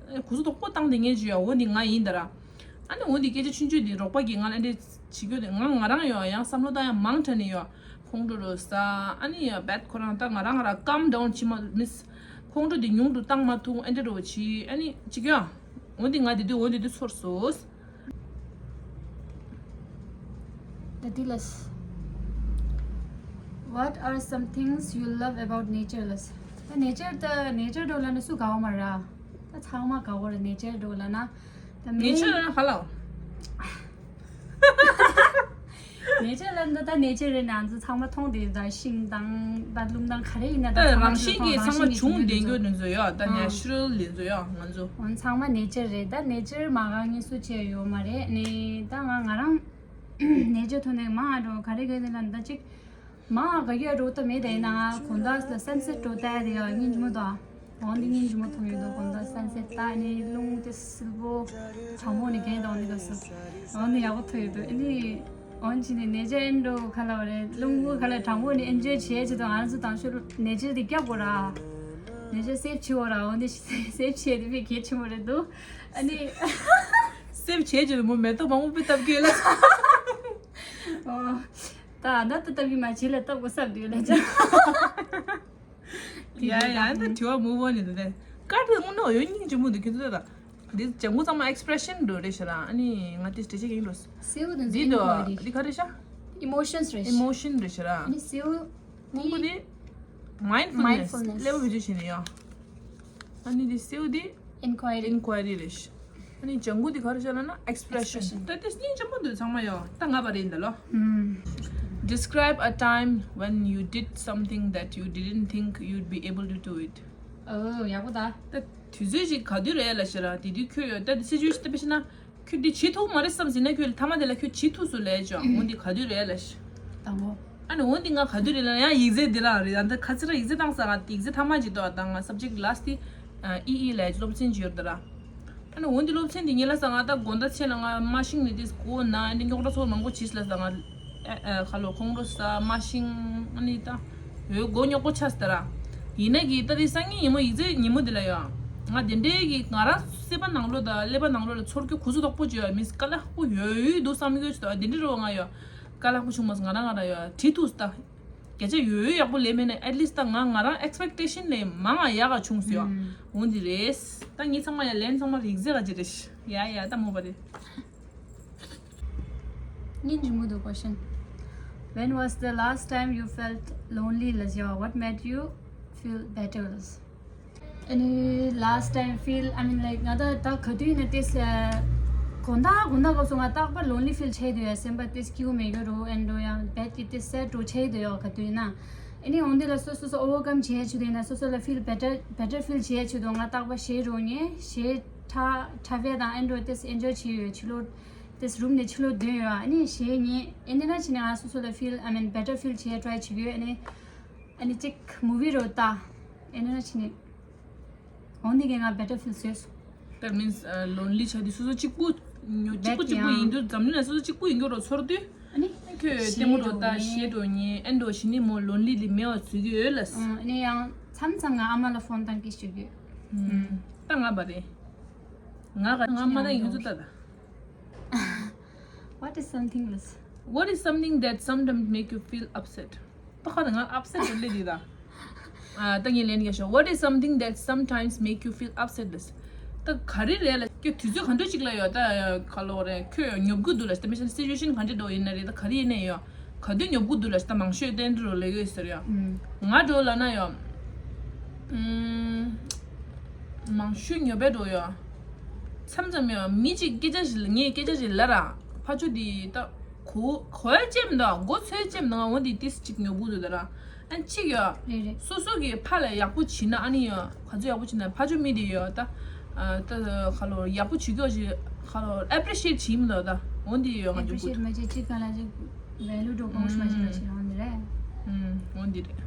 གུ་སུ་དོག་པོ་བཏང་དེ་ངས་བྱོས་ཡ་འོ་འདི་ང་ཡིན་ད་ར། ཨ་ནི་འོ་འདི་སྐད་ཆ་ཆུང་ཆུང་འདི་རོགས་པ་གིས་ང་ལ་འདི་བྱེད་རྒྱུ་དེ་ང་ང་རང་ཡང་ཡང་བསམ་བློ་བཏང་ཡང་མང་དྲགས་ནས་ཡང་ཁོང་ཁྲོ་རུ་ཟ་ཨ་ནི་ཡང་བད་ཁོ་རང་ད་ང་རང་ང་རང་ཀམ་ཌའུན་བྱེད་མ་མིས་ཁོང་ཁྲོ་འདི་ཉུང་དུ་བཏང་མ་ཐུབ་ཨ་འདྲ་རུ་བྱེད་ཨ་ནི་ཅིག་ཡང་འོ་འདི་ང་འདི་དུས་འོ་འདི་དུས་ཚོར་སོང་། The Dillas. What are some things you love about nature? ལས། ད་ནེ་ཅར་ད་ནེ་ཅར་འགྲོ་ལ་ན་སུ་དགའ་བ་མ་ར། ད་ཚང་མ་དགའ་བོ་ར་ནེ་ཅར་འགྲོ་ལ་ན། ད་མེ་ནེ་ཅར་ཧ་ལ། ནེ་ཅར་ལ་ན་ད་ནེ་ཅར་རེད་ན་ང་ཚོ་ཚང་མ་མཐོང་དེ་ད་ཤིང་དང་ད་ལུང་དང་ག་རེ་ཡིན་ན་ད་རང་བཞིན་གྱིས་ཚང་མ་བྱུང་ལྡན་རྒྱུ་དེ་ཚོ་ཡོད་ད་ནེ་ཅུ་རལ་དེ་ཚོ་ཡོད་ང་ཚོ། འོན་ཚང་མ་ནེ་ཅར་རེད་ད་ནེ་ཅར་མ་གང་ངེས་སུ་བྱས་ཡོད་མ་རེད་ནི་ད་ང་ང་རང་ནེ་ཅར་ཐོག་ནས་མང་ང་འགྲོ་ག་རེ་ག་རེ་ལ་ད་ཅིག་མ་ག་གེ་འགྲོ་ད་མེད་དེ་ན་གོང་ད་ལ་སན་སེ་ཊི་འགྲོ་ད་དེ་ཡང་སྙིང་རྗེ་མོ་དང་འོན་ཏེ་སྙིང་རྗེ་མོ་མཐོང་ཡོད་དོ་གོང་ད་སན་སེ་ཊི་ད་ནི་རླུང་དེ་སིལ་བོ་གྲང་མོ་ནི་གན་དང་ནི་ག་སོ་འོན་ཏེ་ཡག་པོ་ཐོས་ཡོད་དོ་ཨ་ནི་འོན་ཅི་ནི་ནེ་ཅར་ཨེན་འགྲོ་ག་ལ་བ་རེད་རླུང་བུ་ག་ལ་གྲང་མོ་ནི་ཨེན་ཇོའི་བྱེད་ཅི་དང་ང་ཚོ་དང་ཤོར་ནེ་ཅར་དེ་སྐྱབས་དགོས་ར་ནེ་ཅར་སེབ་བྱེད་འོ་ར་འོན་ཏེ་སེབ་བྱེད་དེ་བི་གལ་ཆེན་མོ་རེད་དོ་ཨ་ནི་སེབ་བྱེད་ཅི་དོ་མོ་མེ་ཏོག་མང་པོ་བི་བཏབ་གི་ལ། ད་ད་ད་ལྟ་བི་མ་བྱེད་ལ་ལྟ་དགོས་སབ་དུས་ལ་ཅག་ཡ་ཡ་ད་དྲི་བ་མུ་བོ་ནི་ད་དེ་ཀར་དེ་དངོས་གནས་ཡོད་སྙིང་རྗེ་མོ་འདུག་ཁྱོད་ཚོ་ད་འདི་ལྗང་གུ་ཚང་མ་ཨེག་སི་པི་རེ་ཤན་འགྲོ་རེད་ཤ་ར་ཨ་ནི་ང་དེ་སྤྲད་ཆེ་གིན་འགྲོ་སེའུ་དེ་འདི་འདུག་ཨིན་ཀོ་ཡ་རི་འདི་ག་རེད་ཤ་ཨི་མོ་ཤན་རེད་ཤ་ཨི་མོ་ཤན་རེད་ཤ་ར་ཨ་ནི་སེའུ་སྔོན་པོ་དེ་མའིན་ཌ་ཕུལ་ནེ་སི་སླེབས་བི་ཅུ་ཤེས་ནི་ཡོ་ཨ་ནི་དེ་སེའུ་དེ་ཨིན་ཀོ་ཡ་རི་ཨིན་ཀོ་ཡ་རི་རེད་ཤ། ཨ་ནི་ལྗང་གུ་དེ་ག་རེ་བྱ་ལ་ན་ཨེག་སི་པི་རེ་ཤན། ད་དེ་སྙིང་རྗེ་མོ་འདུག་ཚང་མ་ཡོ། ད་ང་བ་རེད་འདི་ལོ། Describe a time when you did something that you didn't think you'd be able to do it. ཨོ་ཡག་པོ་ད། ད་དུས་ཚོད་ཅིག་ག་དུས་རེད་ལ་ཤི་ར་དེ་དུས་ཁྱོད་ཡོད་ད་དེ་སི་ཅུ་ཨེ་ཤན་ད་དཔེ་བྱས་ན་ཁྱོད་འདི་བྱེད་ཐུབ་མ་རེད་བསམ་ཟིན་ན་ཁྱོད་ཐ་མ་དེ་ལ་ཁྱོད་བྱེད་ཐུབ་སུ་ལས་ཅོ་འོ་འདི་ག་དུས་རེད་ལ་ཤི། དང་པོ། ཨ་ནི་འོན་ཏེ་ང་ག་དུས་རེད་ལ་ཡང་ཡིག་ཚད་འདི་རང་རེད། ད་ཁ་ཚིག་ར་ཡིག་ཚད་བཏང་ས་ང་ཡིག་ཚད་ཐ་མ་ཅིག་ཏོ་ད་ང་subject last དེ་ཨི་ཨི་ལ་སློབ་ཚན་ཅིག་ཡོད་ད་ར། ཨ་ནི་འོན་ཏེ་སློབ་ཚན་དེ་ཉིད་ལ་ས་ང་ད་དགོང་དག་ཆེ་ན་ང་མ་ཤིང་ནི་དེ་སྒོ་ན་ཨ་ནི་རྙོག་དྲ་ཚོར་མང་པོ་བྱིས་ལ་ས་ང་ཨ་ཨ་ཁ་ལོ་ཁོང་རོ་ས་མ་ཤིང་ཨ་ནི་ད་འོ་མགོ་རྙོག་པོ་ཆགས་ད་ར། ཡིན་ན་གི་ད་དེ་སང་ཉིན་ཉིན་མོ་ཡིག་ཚད་ཉིན་མོ་དེ་ལ་ཡོད། ང་དེ་འདྲའི་གི་ང་རང་སེམས་པ་ནང་ལོགས་ད་ཀླད་པ་ནང་ལོགས་ལ་ཚོར་རྒྱུ་གུ་སུ་དོག་པོ་བྱོས་མིས་དཀའ་ལས་ཁག་པོ་ཡོད་ཡོད་འདུག་བསམ་ཡོད་ཅིག་ད་དེ་འདྲའི་རོ་ང་ཡོད། དཀའ་ལས་ཁག་པོ་བྱུང་མ་སོང་ང་རང་ང་རང་ཡོད་བྲིས་ཐུབ་ད། བརྒྱ་ཆ་ཡོད་ཡོད་ཡག་པོ་ལས་མེད་ན་at least ད་ང་ང་རང་expectation ལས་མང་ང་ཡག་ག་བྱུང་སོང་ཡོད། འོན་ཏེ་རེད། ད་ངེད་ཚང་མ་ཡ་ལན་ཚང་མ་རིག་རྩལ་ག་ཅི་རེད། ཡ་ཡ་ད་མོ་པ་རེད། སྙིང་རྗེ་མོ་འདུག question. When was the last time you felt lonely, Lazia? What made you feel better? Any last time feel, I mean, like, ང་ད་ད་ག་དུས་ནས་ཏེས་གོང་ད་གོང་ད་སྐབས་སུ་ང་རྟག་པར་lonely feel བྱས་འདུག་ཡ། སེམས་པ་ཏེས་སྐྱིད་པོ་མེད་རྒྱུ་རོ་ཨེན་འགྲོ་ཡང་བེད་ཀྱི་ཏེས་སེད་འགྲོ་བྱས་འདུག་ཡ་ག་དུས་ན། ཨ་ནི་འོན་ཏེ་ལ་སོ་སོ་སོ་overcome བྱས་ཆུ་དེ་ན་སོ་སོ་ལ་feel better, better feel བྱས་ཆུ་དོ་ང་རྟག་པར་ཞེ་རོ་ངེ་ཞེ་ཁྲ་ཁྲ་བེ་དང་ཨེན་འགྲོ་ཏེས་enjoy བྱས་ཡོད་ཕྱི་ལོ་ཏེས་རུམ་ནས་ཕྱི་ལོ་བདུན་ཡོད། ཨ་ནི་ཞེ་ངེ་ཨེ་ནི་ན་ཕྱི་ནས་ང་སོ་སོ་ལ་feel, I mean, better feel བྱས་try བྱེད་ཀྱི་ཡོད། ཨ་ནི་ཨ་ནི་གཅིག་movie རོ་ལྟ་ཨེ་ནི་ན་ཕྱི་ནས། འོན་ཏེ་ང་better feel བཟོས་སོང་། That means, uh, lonely ཆགས་དུས་སོ་སོ་གཅིག་པུ་ཉོ་གཅིག་པུ་གཅིག་པུ་ཡིན་དུས་འཛམ་གླིང་ལ་སོ་སོ་གཅིག་པུ་ཡིན་དུས་རོ་ཚོར་དུས། ཨ་ནི་ཁྱོད་ལྟད་མོ་རོ་ལྟ་ཞེ་འགྲོ་ཉེ་ཨེ་འགྲོ་ཞི་ནི་མོ་lonely ལི་མེ་བ་ཚུད་ཀྱི་ཡོད་ལ། ཨ་ནི་ཡང་མཚམས་མཚམས་ང་ཨ་མ་ལ་phone བཏང་གི་ཞུ་གི་ཡོད། ད་ང་བ་རེད། ང་ག་ང་མ་ན་ཡིན་ཚུལ་ལྟ་ད། What is something else? What is something that sometimes make you feel upset? ད་ཁ་ད་ང་upset རེད་ལེ་དེ་ད། ཨ་ད་ངས་ལན་རྒྱག་ཤོག What is something that sometimes make you feel upset? ལས། ད་ག་རེ་རེད་ལ་ཁྱོད་དུས་ཚོད་ག་འདྲ་ཅིག་ལ་ཡོད་ད་ག་ལོ་རེད་ཁྱོད་ཉོབ་གི་འདུག་ལ་ད་མི་ཤ་situation ག་འདྲ་འགྲོ་ཡིན་ན་རེད་ད་ག་རེ་ཡིན་ན་ཡོད་ག་དུས་ཉོབ་གི་འདུག་ལ་ད་མང་ཤོས་བསྟན་འགྲོ་ལས་ཡོད་ཟེར་ཡོད། ང་འགྲོ་ལ་ན་ཡོད། ཨུམ། མང་ཤོས་ཉོབ་པའི་འགྲོ་ཡོད། མཚམས་མཚམས་ཡང་མི་གཅིག་སྐད་ཆ་ཞིག་ལ་ངས་སྐད་ཆ་ཞིག་ལབ་ར། ཕ་ཆུ་དེ་ད་གོ་གོ་ཡ་ཅེམ་ད་མགོ་ཚོས་ཅེམ་ད་ང་འོ་དེ་ཏིས་གཅིག་ཉོབ་གུ་འདུག་ད་ར། ཨ་གཅིག་ཡོད། རེད་རེད། སོ་སོ་གི་ཕ་ལ་ཡག་པོ་བྱིན་ན་ཨ་ནི་ཡོད་ག་ཚོད་ཡག་པོ་བྱིན་ན་ཕ་ཆུ་མི་དེ་ཡོད་ད། ད་ཁ་ལོ་ཡག་པོ་བྱེད་ཀྱོག་ཞིག་ཁ་ལོ་appreciate བྱིན་མི་འདུག་ད་འོ་དེ་ཡོད་ང་ཉོབ་གུ་འདུག་མ་བྱེད་གཅིག་ག་ལ་ཅིག་value འགྲོ་གོང་ཞུ་མ་བྱེད་ལ་ཞེས་འོ་འདི་རེད། ཨུམ། འོ་འདི་རེད།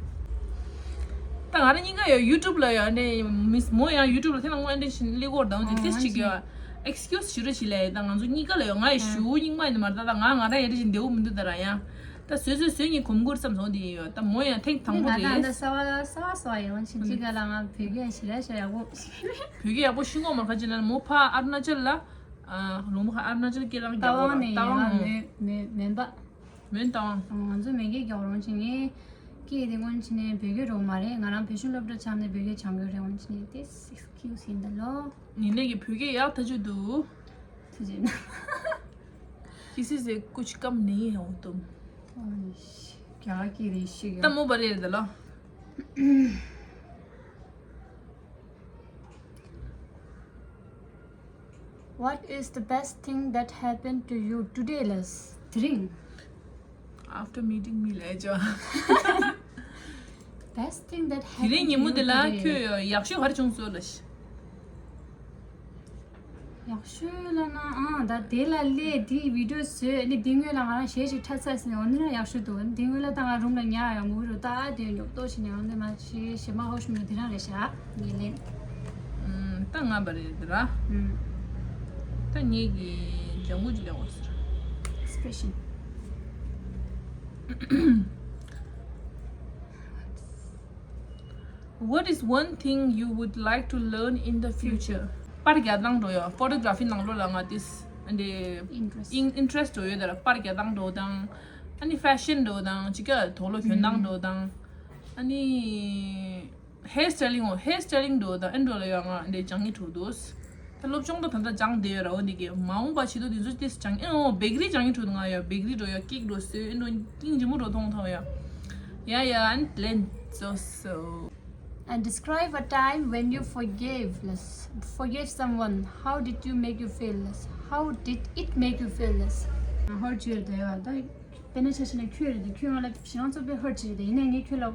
ད་ང་རང་གཉིས་ཀ་ཡང་YouTube ལ་ཡང་ནས་མིས་མོ་ཡང་YouTube ལ་ཐེངས་མ་དངོས་འདྲེན་བཞིན་སླེབས་ཀྱི་ཡོད་ད་འོ་འདི་ཨོ་ཏིས་ཅིག་ཡང་excuse ཞུ་རོགས་བྱེད་ལས་ད་ང་ཚོ་གཉིས་ཀ་ལ་ཡང་ང་ཡི་ཨ་ཞུ་སྙིང་མ་ཡིན་མ་རེད་ད་ད་ང་ང་རང་ཡང་འདྲ་ཞིག་འདེའུ་མི་འདུག་ད་ར་ཡང་ད་བཟོས་བཟོས་བཟོས་ངས་གོམ་བགུར་བསམ་སོང་འདི་ཡིན་ཡོད་ད་མོ་ཡང་ཐེངས་དང་པོ་ང་ད་རེད། ད་ས་བ་ས་བ་ས་བ་ཡིན་འོན་ཕྱིན་ཅི་ག་ལ་ང་བོད་སྐད་ཞི་ལ་ཞི་ལ་ཡག་པོ། བོད་སྐད་ཡག་པོ་ཤེས་ངོ་མ་ཁ་ཅིག་ལ་མོ་ཕ་ཨ་རུ་ན་ཅལ་ལ། ཨ་ལུང་མ་ཁ་ཨ་རུ་ན་ཅལ་སྐད་རང་རྟ་རྒྱག་གོ་དབང་ལ་ནས་རྟ་ཡིན་ལ་དབང་མོན་མོན་མོན་པ། མོན་རྟ་དབང་། ང་ཚོ་མེ་སྐད་རྒྱག་རོགས་བྱེད་ངས། སྐད་དེ་སྔོན་ཕྱིན་ནས་བོད་སྐད་རོགས་མ་རེད། ང་རང་བོད་གཞུང་སློབ་གྲྭ་ཆགས་ནས་བོད་སྐད་སྦྱང་དགོས་རེད་སྔོན་ཕྱིན་ནས་དེ་excuse ཡིན་ད་ལོ། ཉི་ནས་ཀྱི་བོད་སྐད་ཡག་ཐག་ཆོད་འདུག་ཐུགས་རྗེ་གནང་། किसी से कुछ कम नहीं है वो तुम। རྒྱ་སྐད་རེད་ཤིག་ད་མོ་པ་རེད་ད་ལོ། What is the best thing that happened to you today? ལས་དེ་རིང་། After meeting me ལས་ཅོ། Best thing that དེ་རིང་ཉིན་མོ་དེ་ལ་happened to you today. ཁྱོད་ཡག་ཤོས་ག་རེ་བྱུང་སོང་ལ། ཡག་ཤོས་ལ་ན་ཨང་ད་དེ་ལ་སླེབས་དེའི་video བཟོས་ནི་དེ་སྔོན་ལ་ང་རང་གཞས་ཞིག་འཁྲབ་ཚར་ཟིན་འོ་ནི་རང་ཡག་ཤོས་འདུག་དེ་སྔོན་ལ་ད་ང་རུམ་ལ་ཉལ་ཡང་མུ་རུ་ད་དེ་ཉོབ་ཏོ་ཞིག་ནས་འོ་ནི་མ་ཞེས་ཞེ་མ་ཧོ་ཤུ་མི་དེ་རང་རེད་ཤག་ངས་ལན། ད་ང་བ་རེད་ར། ད་ངེད་ཀྱི་ལྗང་གུ་ཅི་ལས་འོ་ཟེར། Expression. What is one thing you would like to learn in the future? པར་རྒྱག་སྟངས་འགྲོ་ཡོད། Photography ནང་ལོགས་ལ་ང་ཏིས་འདི་Interest. ཨིན་interest འགྲོ་ཡོད་དེ་ལ་པར་རྒྱག་སྟངས་འགྲོ་དང་། ཨ་ནི་fashion འགྲོ་དང་ཅི་ག་དོག་ལོ་གྱོན་སྟངས་འགྲོ་དང་། ཨ་ནི་hair styling འོ་hair styling འགྲོ་དང་ཨེ་འགྲོ་ལ་ཡོད་ང་འདི་སྦྱང་ངེ་འགྲོ་འདུག་ད་སློབ་སྦྱོང་ད་ད་ལྟ་སྦྱང་བསྡད་ཡོད་ར་འོ་འདི་གི་མ་འོངས་པ་ཆེད་དུ་འདི་ཚོ་ཏིས་སྦྱང་ཨེ་འོ་bakery སྦྱང་ངེ་འགྲོ་འདུག་ང་ཡོད་bakery འགྲོ་ཡོད་cake འགྲོ་སོས་ཨེ་འགྲོ་ཏིང་ཇི་མོ་འགྲོ་མཐོང་ཐོང་ཡོད། Yeah, yeah, and Glenn, so, so. And describe a time when you forgave less, forgave someone. How did you make you feel less? How did it make you feel less? Hurt བྱས་རེད་ཡ། ད་དཔེར་ན་ཆ་བཞག་ན་ཁྱོད་རེད་ད་ཁྱོད་ང་ལ་ཞེ་སྡང་ཚ་པོ་hurt བྱས་རེད་ད་ཡིན་ནའི་ངས་ཁྱོད་ལ་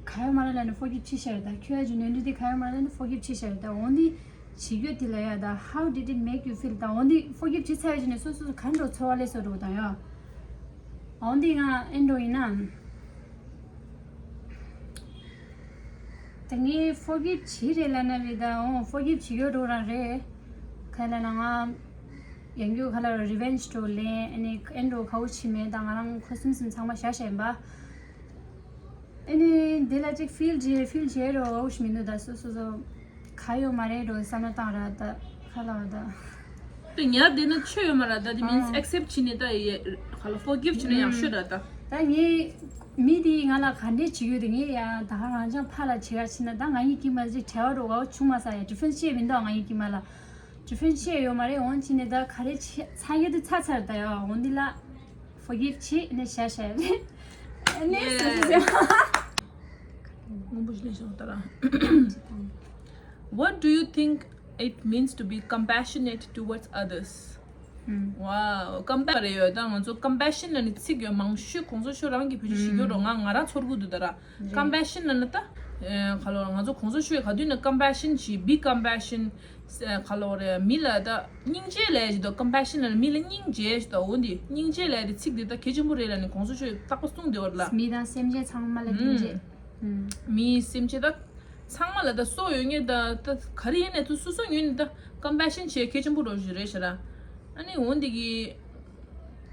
ག་ཡོད་མ་རེད་ལབ་ནས་forgive བྱས་ཤག་རེད་ད་ཁྱོད་ཀྱི་ནོར་འཁྲུལ་དེ་ག་ཡོད་མ་རེད་ལབ་ནས་forgive བྱས་ཤག་རེད་ད་འོ་ནི། བྱེད་རྒྱུ་དེ་ལ་ཡ་ད་how did it make you feel ད་འོ་འདི་forgive བྱེད་ཚར་བའི་རྗེས་ནས་སོ་སོ་ག་འདྲ་ཚོར་བ་སླེབས་སོང་འདུག་དང་ཡ། འོ་འདི་ང་ཨེ་འགྲོ་ཡིན་ན། ད་ངས་forgive་བྱེད་རེད་ལབ་ན་རེད། ད་འོ་forgive་བྱེད་ཡོད་འགྲོ་རང་རེད། ག་ལབ་ན་ང་ཡང་རྒྱུ་ག་ལ་རེད། revenge་འགྲོ་ལེན་ཨ་ནི་ཨེ་འགྲོ་གའུ་ཆི་མེད། ད་ང་རང་ཁོ་སེམས་སེམས་ཚང་མ་བཞག་བཞག་ཡིན་པ། ཨ་ནི་འདི་ལ་ཅིག་feel་བྱེད་feel་བྱེད་རོགས་ཞིག་མི་འདུག་ད་སོ་སོ་སོ་ག་ཡོད་མ་རེད་འགྲོ་བསམ་བློ་བཏང་ར་ད་ག་ལ་བ་ད། དེ་ཉར་བསྡད་ན་ཆོ་ཡོད་མ་ར། ད་དེ་means ཨ་accept་བྱས་ནས་ད་ཡེ་ག་ལ་forgive་བྱས་ན་ཡག་ཤོས་ར་ད། ད་ངས་མི་དེས་ང་ལ་ག་འདྲས་བྱེད་ཡོད་དེ་ངས་ཡ་ད་ག་རང་ཅང་ཕ་ལ་བྱེད་ག་ཕྱིན་ན་ད་ང་གཉིས་ཀྱི་མ་ཅིག་བྲལ་བ་འགྲོ་གའོ་བྱུང་མ་ས་ཡ་difference་བྱས་མི་འདུག་ང་གཉིས་ཀྱི་མ་ལ་difference་བྱས་ཡོད་མ་རེད། འོང་ཕྱིན་ནས་ད་ག་རེ་བྱེད་ཚར་ཡོད་དེ་ཚར་ཚར་ད་ཡ་འོང་འདི་ལ་forgive་བྱས་ནས་བཞག་བཞག་རེད། ཨ་ནི་སོ་སོ་སོ། སྔོན་པོ་ཞིག་ལས་བྱུང་བ་ལྟར། What do you think it means to be compassionate towards others? Wow, compassion་རེད་ཡོད། ད་ང་ཚོ་compassion་ལ་ནི་ཚིག་ཡོད་མང་ཤོས་གོང་ས་མཆོག་རང་གི་བོད་ཆས་ཞིག་ཡོད་རོགས་ང་ང་རང་ཚོར་གི་འདུག་ད་ར། Compassion་ལ་ནི་ད་ག་ལོ་ང་ཚོ་གོང་ས་མཆོག་ག་དུས་ནི་compassion་ཞིག་be compassion་ག་ལོ་རེད། མི་ལ་ད་སྙིང་རྗེ་ལས་ཞིག་ད། compassion་ལ་ནི་མི་ལ་སྙིང་རྗེ་ཞིག་ད། འོ་འདི་སྙིང་རྗེ་ལས་དེ་ཚིག་འདི་ད་གལ་ཆེན་པོ་རེད་ལ་ནི་གོང་ས་མཆོག་རྟག་པར་གསུངས་བསྡད་པ་རེད་ལ། མི་དང་སེམས་ཅན་ཚང་མ་ལ་སྙིང་རྗེ། མིའི་སེམས་ཅན་ད་ཚང་མ་ལ་ད་སྲོག་ཡོད་ངེས་ད་ད་ག་རེ་ཡིན་ནས་ད་སོ་སོ་ངོས་ནས་ད་compassion་བྱེད་གལ་ཆེན་པོ་རོ་ཞིག་རེད་ཤག་ར། ཨ་ནི་འོ་འདི་གི་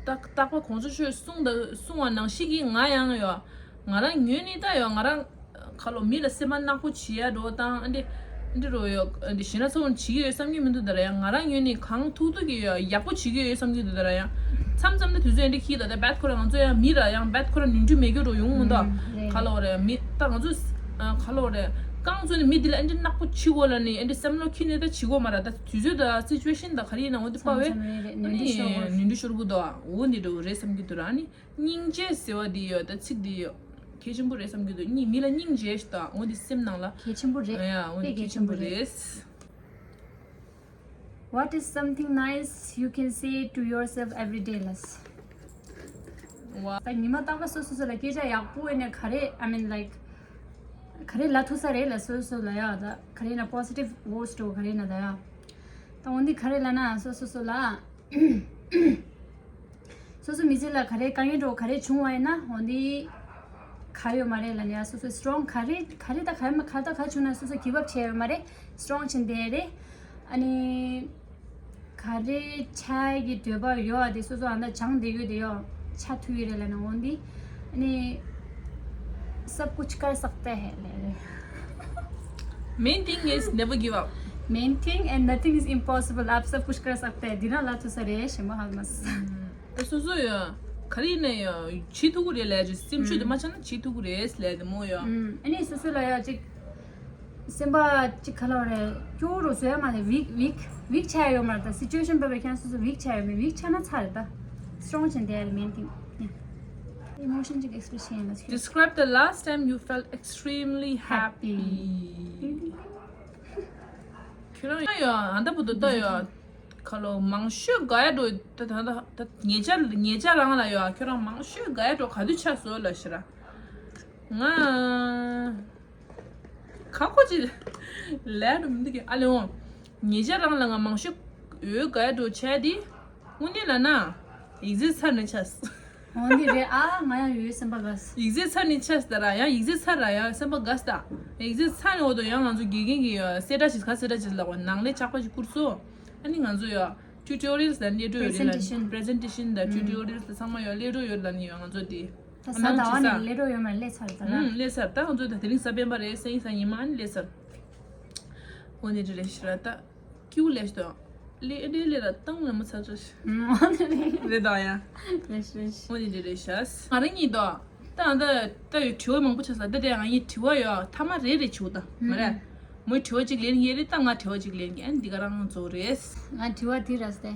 ད་རྟག་པར་གོང་ས་མཆོག་གསུངས་ད་གསུངས་པ་ནང་བཞིན་གྱི་ང་ཡང་ཡོད། ང་རང་ངོས་ནས་ད་ཡོད་ང་རང་ག་ལོ་མི་ལ་སེམས་པ་ནག་པོ་བྱེད་ཡ་འགྲོ་དང་ཨ་འདི་འདི་རོ་ཡོད་ཨ་འདི་ཞེ་ན་ཚ་བོ་བྱེད་ཀྱི་ཡོད་བསམ་གྱི་མི་འདུག་ད་ར་ཡང་ང་རང་ངོས་ནས་གང་ཐུབ་ཐུབ་ཀྱི་ཡོད་ཡག་པོ་བྱེད་ཀྱི་ཡོད་བསམ་གྱི་འདུག་ད་ར་ཡང་མཚམས་མཚམས་ད་དུས་ཚོད་ཨ་འདི་ཁྱི་ད་ད་བད་ཁོ་ར་ང་ཚོ་ཡང་མི་ར་ཡང་བད་ཁོ་ར་ནུས་མཐུ་མེད་རྒྱུ་རོ་ཡོང་མི་འདུག་ག་ལོ་རེད་མི་ད་ང་ཚོ་ག་ལོ་རེད་རྐང་ཚོ་ནི་མི་འདི་ལ་ཨ་འདི་ནག་པོ་བྱེད་དགོས་ལ་ནི་ཨ་འདི་བསམ་བློ་ཁྱི་ནི་ད་བྱེད་དགོས་མ་ར་ད་དུས་ཚོད་ད་situation་ད་ག་རེ་ཡིན་ན་འོ་འདི་པ་བས་མཚམས་མཚམས་རེ་རེ་ནུས་མཐུ་ཤོར་དགོས་ནུས་མཐུ་ཤོར་དགོས་འདུག་འོ་འདི་འདྲ་རེད་བསམ་གྱི་འདུག་ར་ཨ་ནི། སྙིང་རྗེ་ཟེར་བ་འདི་ཡོད་ད་ཚིག་འདི་ཡོད། གལ་ཆེན་པོ་རེད་བསམ་གྱི་འདུག་སྙིང་མི་ལ་སྙིང་རྗེ་ཞིག་དང་འོ་འདི་སེམས་ནང་ལ། གལ་ཆེན་པོ་རེད། ཡ་འོ་དཔེ་འདི་གལ་གལ་ཆེན་ཆེན་པོ་པོ་རེད། རེད། What is something nice you can say to yourself every day? ལ། ཝ། ད་ཉི་མ་རྟག་པར་སོ་སོ་སོ་ལ་སྐད་ཆ་ཡག་པོ་ཡིན་ན་ག་རེ་I mean like ག་རེ་ལབ་ཐུབ་ས་རེད་ལ་སོ་སོ་ལ་ཡ་ད་ག་རེ་ན་positive words་འགྲོ་ག་རེ་ན་ད་ཡ། ད་འོ་འདི་ག་རེ་ལབ་ན་སོ་སོ་སོ་ལ། སོ་སོ་མི་ཚེ་ལ་ག་རེ་དཀའ་ངལ་འགྲོ་ག་རེ་བྱུང་བ་ཡིན་ན་འོ་འདི་ག་ཡོད་མ་རེད་ལབ་ནས་སོ་སོ་strong་ག་རེ་ག་རེ་ད་ག་ཡོད་མ་ག་ད་ག་བྱུང་ན་སོ་སོ་give up་བྱས་ཡོད་མ་རེད། strong་ཆེན་དེ་རེད། ཨ་ནི་ག་རེ་ཆགས་ཀྱི་འདོད་པ་ཡོད་དེ་སོ་སོ་ཨ་ན་སྦྱང་བསྡད་ཡོད་དེ་ཡོད་ཆགས་ཐུབ་ཡོད་རེད་ལབ་ན་འོ་འདི་ཨ་ནི་सब कुछ कर सकते हैं ལབ། Main thing is never give up. Main thing and nothing is impossible. आप सब कुछ कर सकते हैं. འདི་ན་ལབ་ཐུབ་ས་རེད་ཞེ་མོ་ཧ་མ་སི། ཨ་སོ་སོ་ཡ། ག་རེ་ཡིན་ན་ཡ། བྱེད་ཐུབ་ཀྱི་རེད་ལས་ཀྱི་སེམས་ཤུགས་དེ་མ་ཆག་ན་བྱེད་ཐུབ་ཀྱི་རེད་ལས་དེ་མོ་ཡ། ཨ་ནི་སོ་སོ་ལ་ཡ་ཅིག་སེམས་པ་ཅིག་ག་ལ་བ་རེད་སྐྱོ་བོ་རུ་བཟོ་ཡ་མ་རེད་weak weak weak་ཆགས་ཡ་ཡོད་མ་རེད་ད་situation་བབས་པའི་ཁྱེད་སོ་སོ་weak་ཆགས་ཡ་ཡོད་མེད་weak་ཆགས་ན་ཚར་རེད་ད་strong་ཆེན་དེ་ཡ་རེད་main thing. Emotion་ཅིག་express་བྱེད་ཡ་ལ་Describe the last time you felt extremely happy. Happy. ཁྱོད་རང་ཡ་ཨ་ད་བུ་དུ་ད་ཡ་ཁ་ལོ་མང་ཤོས་དགའ་ཡ་འགྲོ་ད་ད་ད་ད་ཉེ་ཆར་ཉེ་ཆར་རང་ལ་ཡ་ཁྱོད་རང་མང་ཤོས་དགའ་ཡ་འགྲོ་ག་དུས་ཆགས་སོ་ལ་ཤི་ར་ང་ཁ་ཁོ་ཅི་ལས་འགྲོ་མི་འདུག་གི་ཨ་ལེ་འོང་ཉེ་ཆར་རང་ལ་ང་མང་ཤོས་འོས་དགའ་ཡ་འགྲོ་བྱས་དེ་དངོས་གནས་ལ་ན་ཡིག་ཚད་ཚར་ནས་ཆགས། འོ་འདི་རེད་ཨ་ང་ཡང་ཡོད་སེམས་པ་དགའ། ཡིག་ཚད་ཚར་ནས་ཆགས་ད་ར་ཡང་ཡིག་ཚད་ཚར་ར་ཡང་སེམས་པ་དགའ་ད། ཡིག་ཚད་ཚར་ནས་འོ་དོ་ཡང་ང་ཚོ་དགེ་རྒན་གྱི་ཡ་གསལ་བསྒྲགས་ཤིག་ག་གསལ་བསྒྲགས་ཤིག་ལབ་པ་ནང་ལས་ཆགས་པ་ཞིག་བསྐུར་སོ། ཨ་ནི་ང་ཚོ་ཡ་tutorials་དང་སླེབས་འགྲོ་ཡོད་རེད་ལ་presentation་presentation་དང་tutorials་དང་ཚང་མ་ཡ་སླེབས་འགྲོ་ཡོད་ལ་ནི་ཡ་ང་ཚོ་དེ། ད་ས་ཟླ་བ་ནས་སླེབས་འགྲོ་ཡོད་མ་རེད་སླེབས་ཚར་ད་ར། ཨུམ་སླེབས་ཚར་ད་ང་ཚོ་ད་དེ་རིང་གཟའ་སྤེན་པ་རེད་སང་ཉིན་གཟའ་ཉི་མ་ཨ་ནི་སླེབས་ཚར། འོ་ནི་རེད་ཤི་ར་ད། ཀྱུ་ལས་ཤི་དང་། ལེ་ལེ་ལེ་ར་བཏང་ལ་མ་ཚར་ཚར་ཤི། རེད་དང་ཡ། རེད་ཤི་རེད་ཤི། འོ་ནི་རེད་རེད་ཤ། ང་རང་གཉིས་དང་། ད་ང་ད་ད་ཡོད་དྲི་བ་མང་པོ་ཆགས་ས་ད་དེ་ང་གཉིས་དྲི་བ་ཡོད་ཐ་མ་རེ་རེ་བྱེད་དང་མ་རེད། མོས་དྲི་བ་གཅིག་ལེན་ཡས་རེད་ད་ང་དྲི་བ་གཅིག་ལེན་གྱི་ཨ་ནི་འདི་ག་རང་རྫོགས་རེད། ང་དྲི་བ་དེ་ར་སྟེ།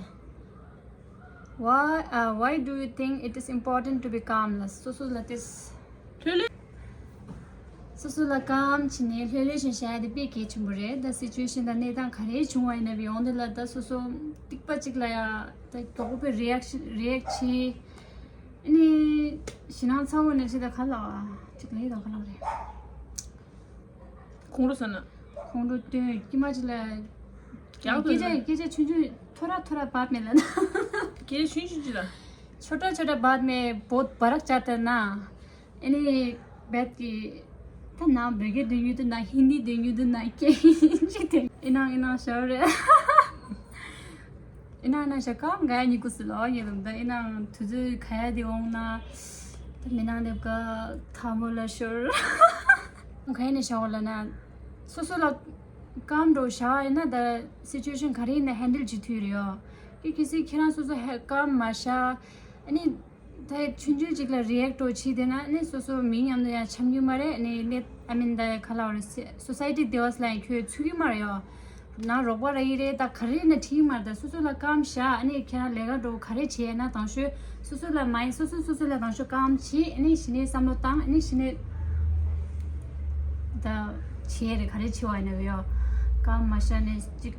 Why, uh, why do you think it is important to be calm? ལ་སོ་སོ་ལ་ཏེས། ལྷོད་ལྷོད། སོ་སོ་ལ་calm་བྱས་ནས་ལྷོད་ལྷོད་བྱས་བྱ་ཡ་དེ་དཔེ་གལ་ཆེན་པོ་རེད། ད་situation་དང་གནས་སྟངས་ག་རེ་བྱུང་བ་ཡིན་ན་བའི་ཡོང་དེ་ལ་ད་སོ་སོ་ཏིག་པ་གཅིག་ལ་ཡ་ད་མགྱོགས་པོ་reaction react་བྱས། ཨ་ནི་ཞེད་སྣང་ཚ་བོ་ནས་བྱས་ད་ག་ལ་ཅིག་ལ་ཡི་ད་ག་ལ་རེད། ཁོང་ཁྲོ་ཟ་ན། ཁོང་ཁྲོ་སྟོན་དཀྱིལ་མ་ཅིག་ལ། རྒྱག་སྐད་ཆ་ཏུ་སྐད་ཆ་ཆུང་ཆུང་ཐོ་ར་ཐོ་ར་བབ་མེད་ལ་ན། སྐད་ཆ་ཆུང་ཆུང་ཅིག་ལ། छोटा छोटा बात में बहुत बड़क जाता ना। यानी बैठ के था ना, बगैर दुनिया तो ना, हिंदी दुनिया तो ना, क्या ही चीज़ है। इना, इना शोर। इना, इना शका, गया नि कुछ लो, ये लोग दा, इना तुझे खाया दे होंगे ना। तो मैं ना देव का था बोला शोर। खाया ने शोर ला ना। सोसो ला काम दो शा, इना द सिचुएशन खरी ने हैंडल जितु रियो। कि किसी खिरा सोसो है काम माशा। अनि ད་ཆུང་ཆུང་ཅིག་ལ་རི་ཨེག་འགྲོ་བྱེད་དེ་ན་ནི་སོ་སོ་མི་མཉམ་དུ་ཡང་འཆམ་གྱི་མ་རེད། ནི་ནི་ཨ་མིན་ད་ཁ་ལ་བ་རེད། སོ་སའི་ཊི་དེ་བ་སི་ལ་ཡང་ཁྱོད་ཚུད་ཀྱི་མ་རེད་ཡོ། ན་རོགས་པ་ར་ཡི་རེད། ད་ག་རེ་ན་ཁྲིད་ཀྱི་མ་རེད། ད་སོ་སོ་ལ་སྐམ་བཞག་ཨ་ནི་ཁྱེད་རང་ལས་ཀ་འགྲོ་ག་རེ་བྱེད་ན་དང་ཤོས་སོ་སོ་ལ་མ་ཡིན་སོ་སོ་སོ་སོ་ལ་དང་ཤོས་སྐམ་བྱེད། ཨ་ནི་གཞི་ནས་བསམ་བློ་བཏང་ཨ་ནི་གཞི་ནས་ད་བྱེད་རེད། ག་རེ་བྱེད་བ་ཡིན་ན་ཡོ། སྐམ་མ་བཞག་ནས་ཅིག་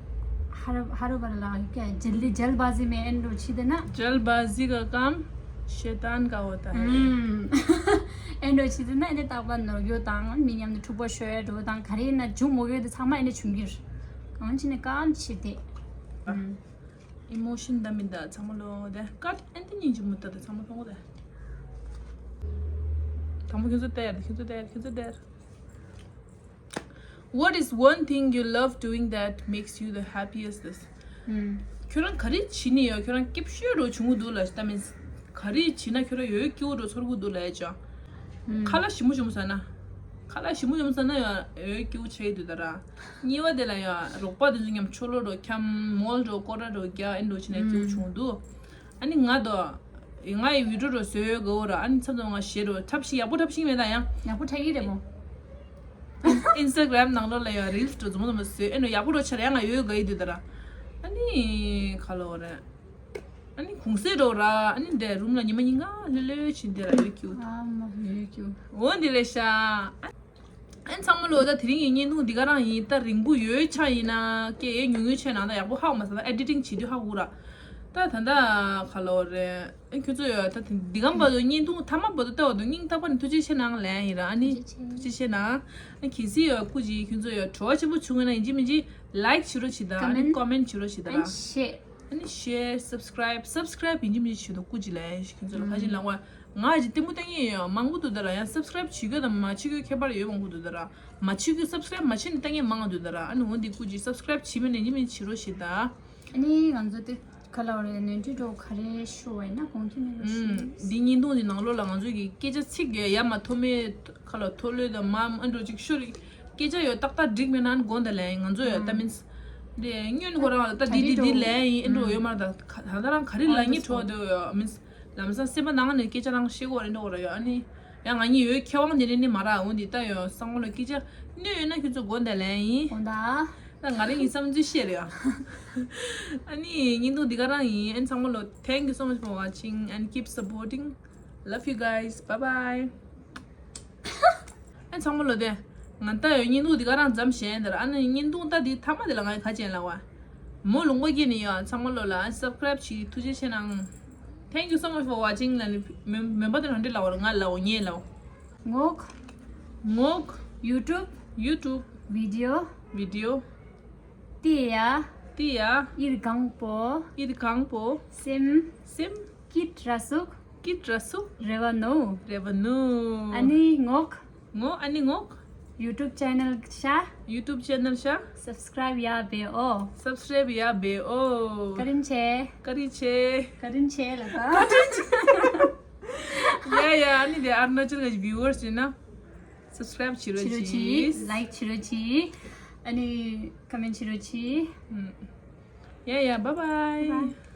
ཧ་ར་ཧ་རུ་བ་ར་ལ་ཀྱ་ཇལ་ལི་ཇལ་བ་ཟི་མེ་ཨེན་འགྲོ་བྱེད་དེ་ན། जल्दबाजी का काम शैतान का होता है। ཨེ་འགྲོ་ཆི་ཟེར་ན་ཨེ་འདྲ་རྟག་པར་ནོར་འགྱོ་དང་མི་མཉམ་དུ་འཁྲུག་པ་ཤོར་ཡ་འགྲོ་དང་ག་རེ་ཡིན་ན་འབྱུང་མོ་གི་དེ་ཚང་མ་ཨེ་འདྲ་བྱུང་གི་རེད། གང་ཅི་ནས་གང་ཆི་དེ། ཨ། ཨིམོ་ཤན་འདྲ་མི་འདྲ་ཚང་མ་ལོ་དེ་ཀ་ཨན་ཏི་ཉིན་གྱི་མུ་ཏ་དེ་ཚང་མ་མཐོང་གོ་དེ། དང་པོ་ཁྱོད་ཚོ་བལྟ་ཡ་རེད། ཁྱོད་ཚོ་བལྟ་ཡ་རེད། ཁྱོད་ཚོ་བལྟ་ཡ་རེད། What is one thing you love doing that makes you the happiest? ཨུམ། ཁྱོད་རང་ག་རེ་བྱེད་ནི་ཡོད། ཁྱོད་རང་སྐྱིད་ཤོས་རོ་བྱུང་གི་འདུག་ལ། ད་མིན་ག་རེ་བྱེད་ན་ཁྱོད་རང་ཡོད་སྐྱིད་པོ་རོ་ཚོར་གི་འདུག་ལ་ཡ་ཅང་། ཨུམ། ཁ་ལག་ཞིམ་པོ་ཞིམ་པོ་ཟ་ན། ཁ་ལག་ཞིམ་པོ་ཞིམ་པོ་ཟ་ན་ཡང་ཡོད་སྐྱིད་པོ་ཆགས་ཀྱི་འདུག་ད་ར། གཉིས་པ་དེ་ལ་ཡང་རོགས་པ་དེ་ཚོ་མཉམ་ཆོ་ལོ་རོ་འཁྱམ་མོལ་རོ་སྐོར་ར་རོ་རྒྱག་ཨེ་འགྲོ་བྱེད་ན་སྐྱིད་པོ་བྱུང་གི་འདུག་ཨ་ནི་ང་དང་། ང་ཡི་བི་ཌིའོ་རོ་བཟོས་ཡོད་གོ་ར། ཨ་ནི་མཚམས་མཚམས་ང་ཞེ་རོ་འཁྲབ་ཤིག་ཡག་པོ་འཁྲབ་ཤིག་མེད་ད་ཡང་། ཡག་པོ་འཁྲབ་ཀྱི་རེད་མོ། ཨིན་སི་ཊ་གྷ་རམ་ནང་ལོགས་ལ་ཡང་རིལ་སི་འགྲོ་འཛོམས་འཛོམས་བཟོས་ཨེ་འགྲོ་ཡག་པོ་རོ་ཆ་ར་ཡང་ང་ཡོད་ག་ཡི་དུས་ད་ར། ཨ་ནི་ཁ་ལོ་རེད། ཨ་ནི་གུང་སེང་རོ་ར་ཨ་ནི་འདི་རུམ་ལ་ཉི་མ་ཉིན་གང་ལྷོད་ལྷོད་བྱེད་འདི་ར་ཡོད་ཀྱི་འདུག་ཨ་མ་ཡོད་ཀྱི་འདུག་འོ་འདི་རེད་ཤག་ཨ་ནི་ཚང་མ་ལོ་ད་དེ་རིང་གི་བརྙན་ཐུང་འདི་ག་རང་ཡིན། ད་རིང་པོ་ཡོད་ཆ་ཡིན་ན་སྐད་ཡས་ཉུང་ཉུང་ཆ་ནང་ད་ཡག་པོ་ཧ་གོ་མ་སོང་། ད་ཨེ་ཌི་ཊིང་བྱེད་དུས་ཧ་གོ་ར། ད་ད་ད་ཁ་ལོ་རེད། ཨ་ཁྱོད་ཚོ་ཡོད་ད་དེ་འདི་གམ་བར་དུ་བརྙན་ཐུང་མཐའ་མ་བར་དུ་ལྟ་བར་དུ་སྙིང་ཐག་པ་ནས་ཐུགས་རྗེ་ཆེ་གནང་ལན་ཡིན་ར། ཨ་ནི་ཐུགས་རྗེ་ཆེ་གནང་། ཨ་གལ་སྲིད་ཡོད་སྐུ་མཁྱེན་ཁྱོད་ཚོ་ཡོད་བྲོ་བ་ཆེན་པོ་བྱུང་ཡོད་ན་ཡིན་གཅིག་མིན་གཅིག་ལའིཀ་བྱེད་རོགས་བྱེད་དང་། ཨ་ནི་ཀོ་མེན་ཊི་བྱེད་རོགས་བྱེད་དང་། ཨ་ནི་ཤེར། ཨ་ནི་ཤེར། སབ་སི་ཀ་རའིབ། སབ་སི་ཀ་རའིབ་ཡིན་གཅིག་མིན་གཅིག་བྱེད་དང་སྐུ་མཁྱེན་ལན་ཞིག་ཁྱོད་ཚོ་ལ་ཁ་ཅིག་ལང་བ། ང་ཅིག་ལྟད་མོ་ལྟ་མཁན་ཡོད་མང་པོ་འདུག་ད་ར། ཡང་སབ་སི་ཀ་རའིབ་བྱེད་དགོས་དང་མ་བྱེད་དགོས་ཁྱད་པར་ཡོད་མང་པོ་འདུག་ད་ར། མ་བྱེད་དགོས། སབ་སི་ཀ་རའིབ་མ་བྱེད་ནས་ལྟ་མཁན་མང་ང་འདུག་ད་ར། ཨ་ནི་འོ་འདི་སྐུ་མཁྱེན་སབ་སི་ཀ་རའིབ་བྱེད་མིན་ནས་ཡིན་གཅིག་མིན་གཅིག་བྱེད་རོགས་བྱེད་དང་། ཨ་ནི་ང་ཚོ་དེ་ག་ལ་བ་རེད། ནོར་འཁྲུལ་འགྲོ་ག་རེ་ཤོར་བ་ཡིན་ན་དགོངས་ཚུལ་གནང་རོགས་ཞུ། འདི་བརྙན་ཐུང་འདི་ནང་ལོགས་ལ་ང་ཚོ་གི་སྐད་ཆ་ཚིག་ཡ་ཡ་མ་མཐོ་དམན་ཁ་ལ་མཐོ་ལོས་དང་མ་ཨ་འགྲོ་ཅིག་ཤོར་རིགས་སྐད་ཆ་ཡོད་ཏག་ཏག་འགྲིག་མེད་ན་དགོངས་དག་ལན་ཡིན། ང་ཚོ་ཡོད་ད་མིན་འདི་སྔོན་ཁོ་རང་ད་འདི་འདི་འདི་ལན་ཡིན་ཨ་འགྲོ་ཡོད་མ་རེད། ད་ད་ད་རང་ག་རེ་ལ་ཉེ་གྲོགས་འདི་ཡོད་མིན་ལམ་སང་སེམས་པ་ནང་ནས་སྐད་ཆ་རང་བཤད་དགོས་རེད་འགྲོ་གོ་ར་ཡོད། ཨ་ནི་ཡང་ང་གཉིས་ཡོད་ཁྱད་དབང་དེ་རིང་ནི་མ་རག་འོང་འདི་ལྟ་ཡོད་སང་མོ་ལ་སྐད་ཆ་གནོད་ཡོད་ན་ཁྱོད་ཚོ་དགོངས་དག་ལན་ཡིན། དགོངས་དག་ད་ང་རང་གི་བསམ་ཚུལ་བཤད་རེད་ཨ། ཨ་ནི་བརྙན་ཐུང་འདི་ག་རང་ཡིན། ཨ་ནི་ཚང་མ་ལོ། Thank you so much for watching and keep supporting. Love you guys. Bye bye. ཨ་ནི་ཚང་མ་ལོ་དེ། ང་ལྟ་ཡོད་བརྙན་ཐུང་འདི་ག་རང་མཚམས་བཞག་ཡིན་ད་ར། ཨ་ནི་བརྙན་ཐུང་ལྟ་འདི་མཐའ་མ་དེ་ལ་ང་ཡི་ཁ་ཅན་ལ་བ། མོ་ལུང་པ་སྐྱེས་ནི་ཡོད་ཚང་མ་ལོ་ལ་ཨ་ནི་སབ་སི་ཀ་རའིབ་བྱེད་ཐུགས་རྗེ་ཆེ་གནང་། Thank you so much for watching. ལ་ནི་མེ་མེ་འབའ་དེ་ནང་འདྲི་ལ་བ་ར་ང་ལ་བ་ངས་ལ་བ། ངོག་ངོག་ཡུ་ཊུབ་ཡུ་ཊུབ་བི་ཌི་ཡོ་བི་ཌི་ཡོ་ཏི་ཡ། ཏི་ཡ། ཨིར་གང་པོ། ཨིར་གང་པོ། སེམས། སེམས། ཀིད་ར་སུག་ཀིད་ར་སུག་རེ་བ་ནོ། རེ་བ་ནོ། ཨ་ནི་ངོག་ངོ་། ཨ་ནི་ངོག་ཡུ་ཊུབ་ཆེ་ནལ་ཤ། ཡུ་ཊུབ་ཆེ་ནལ་ཤ། སབ་སི་ཀ་རའིབ་ཡ་བེ་ཨོ། སབ་སི་ཀ་རའིབ་ཡ་བེ་ཨོ། བཀའ་དྲིན་ཆེ། བཀའ་དྲིན་ཆེ། བཀའ་དྲིན་ཆེ་ལ་ད། ཡ་ཡ། ཨ་ནི་དེ་ཨ་རུ་ན་ཅལ་གི་བིའུ་ཝར་སི་ཡིན་ན། སབ་སི་ཀ་རའིབ་བྱེད་རོགས་བྱེད་རོགས་བྱེད། ལའིཀ་བྱེད་རོགས་བྱེད། ཨ་ནི་ཀོ་མེན་ཊི་བྱེད་རོགས་བྱེད། ཡ་ཡ། Bye bye.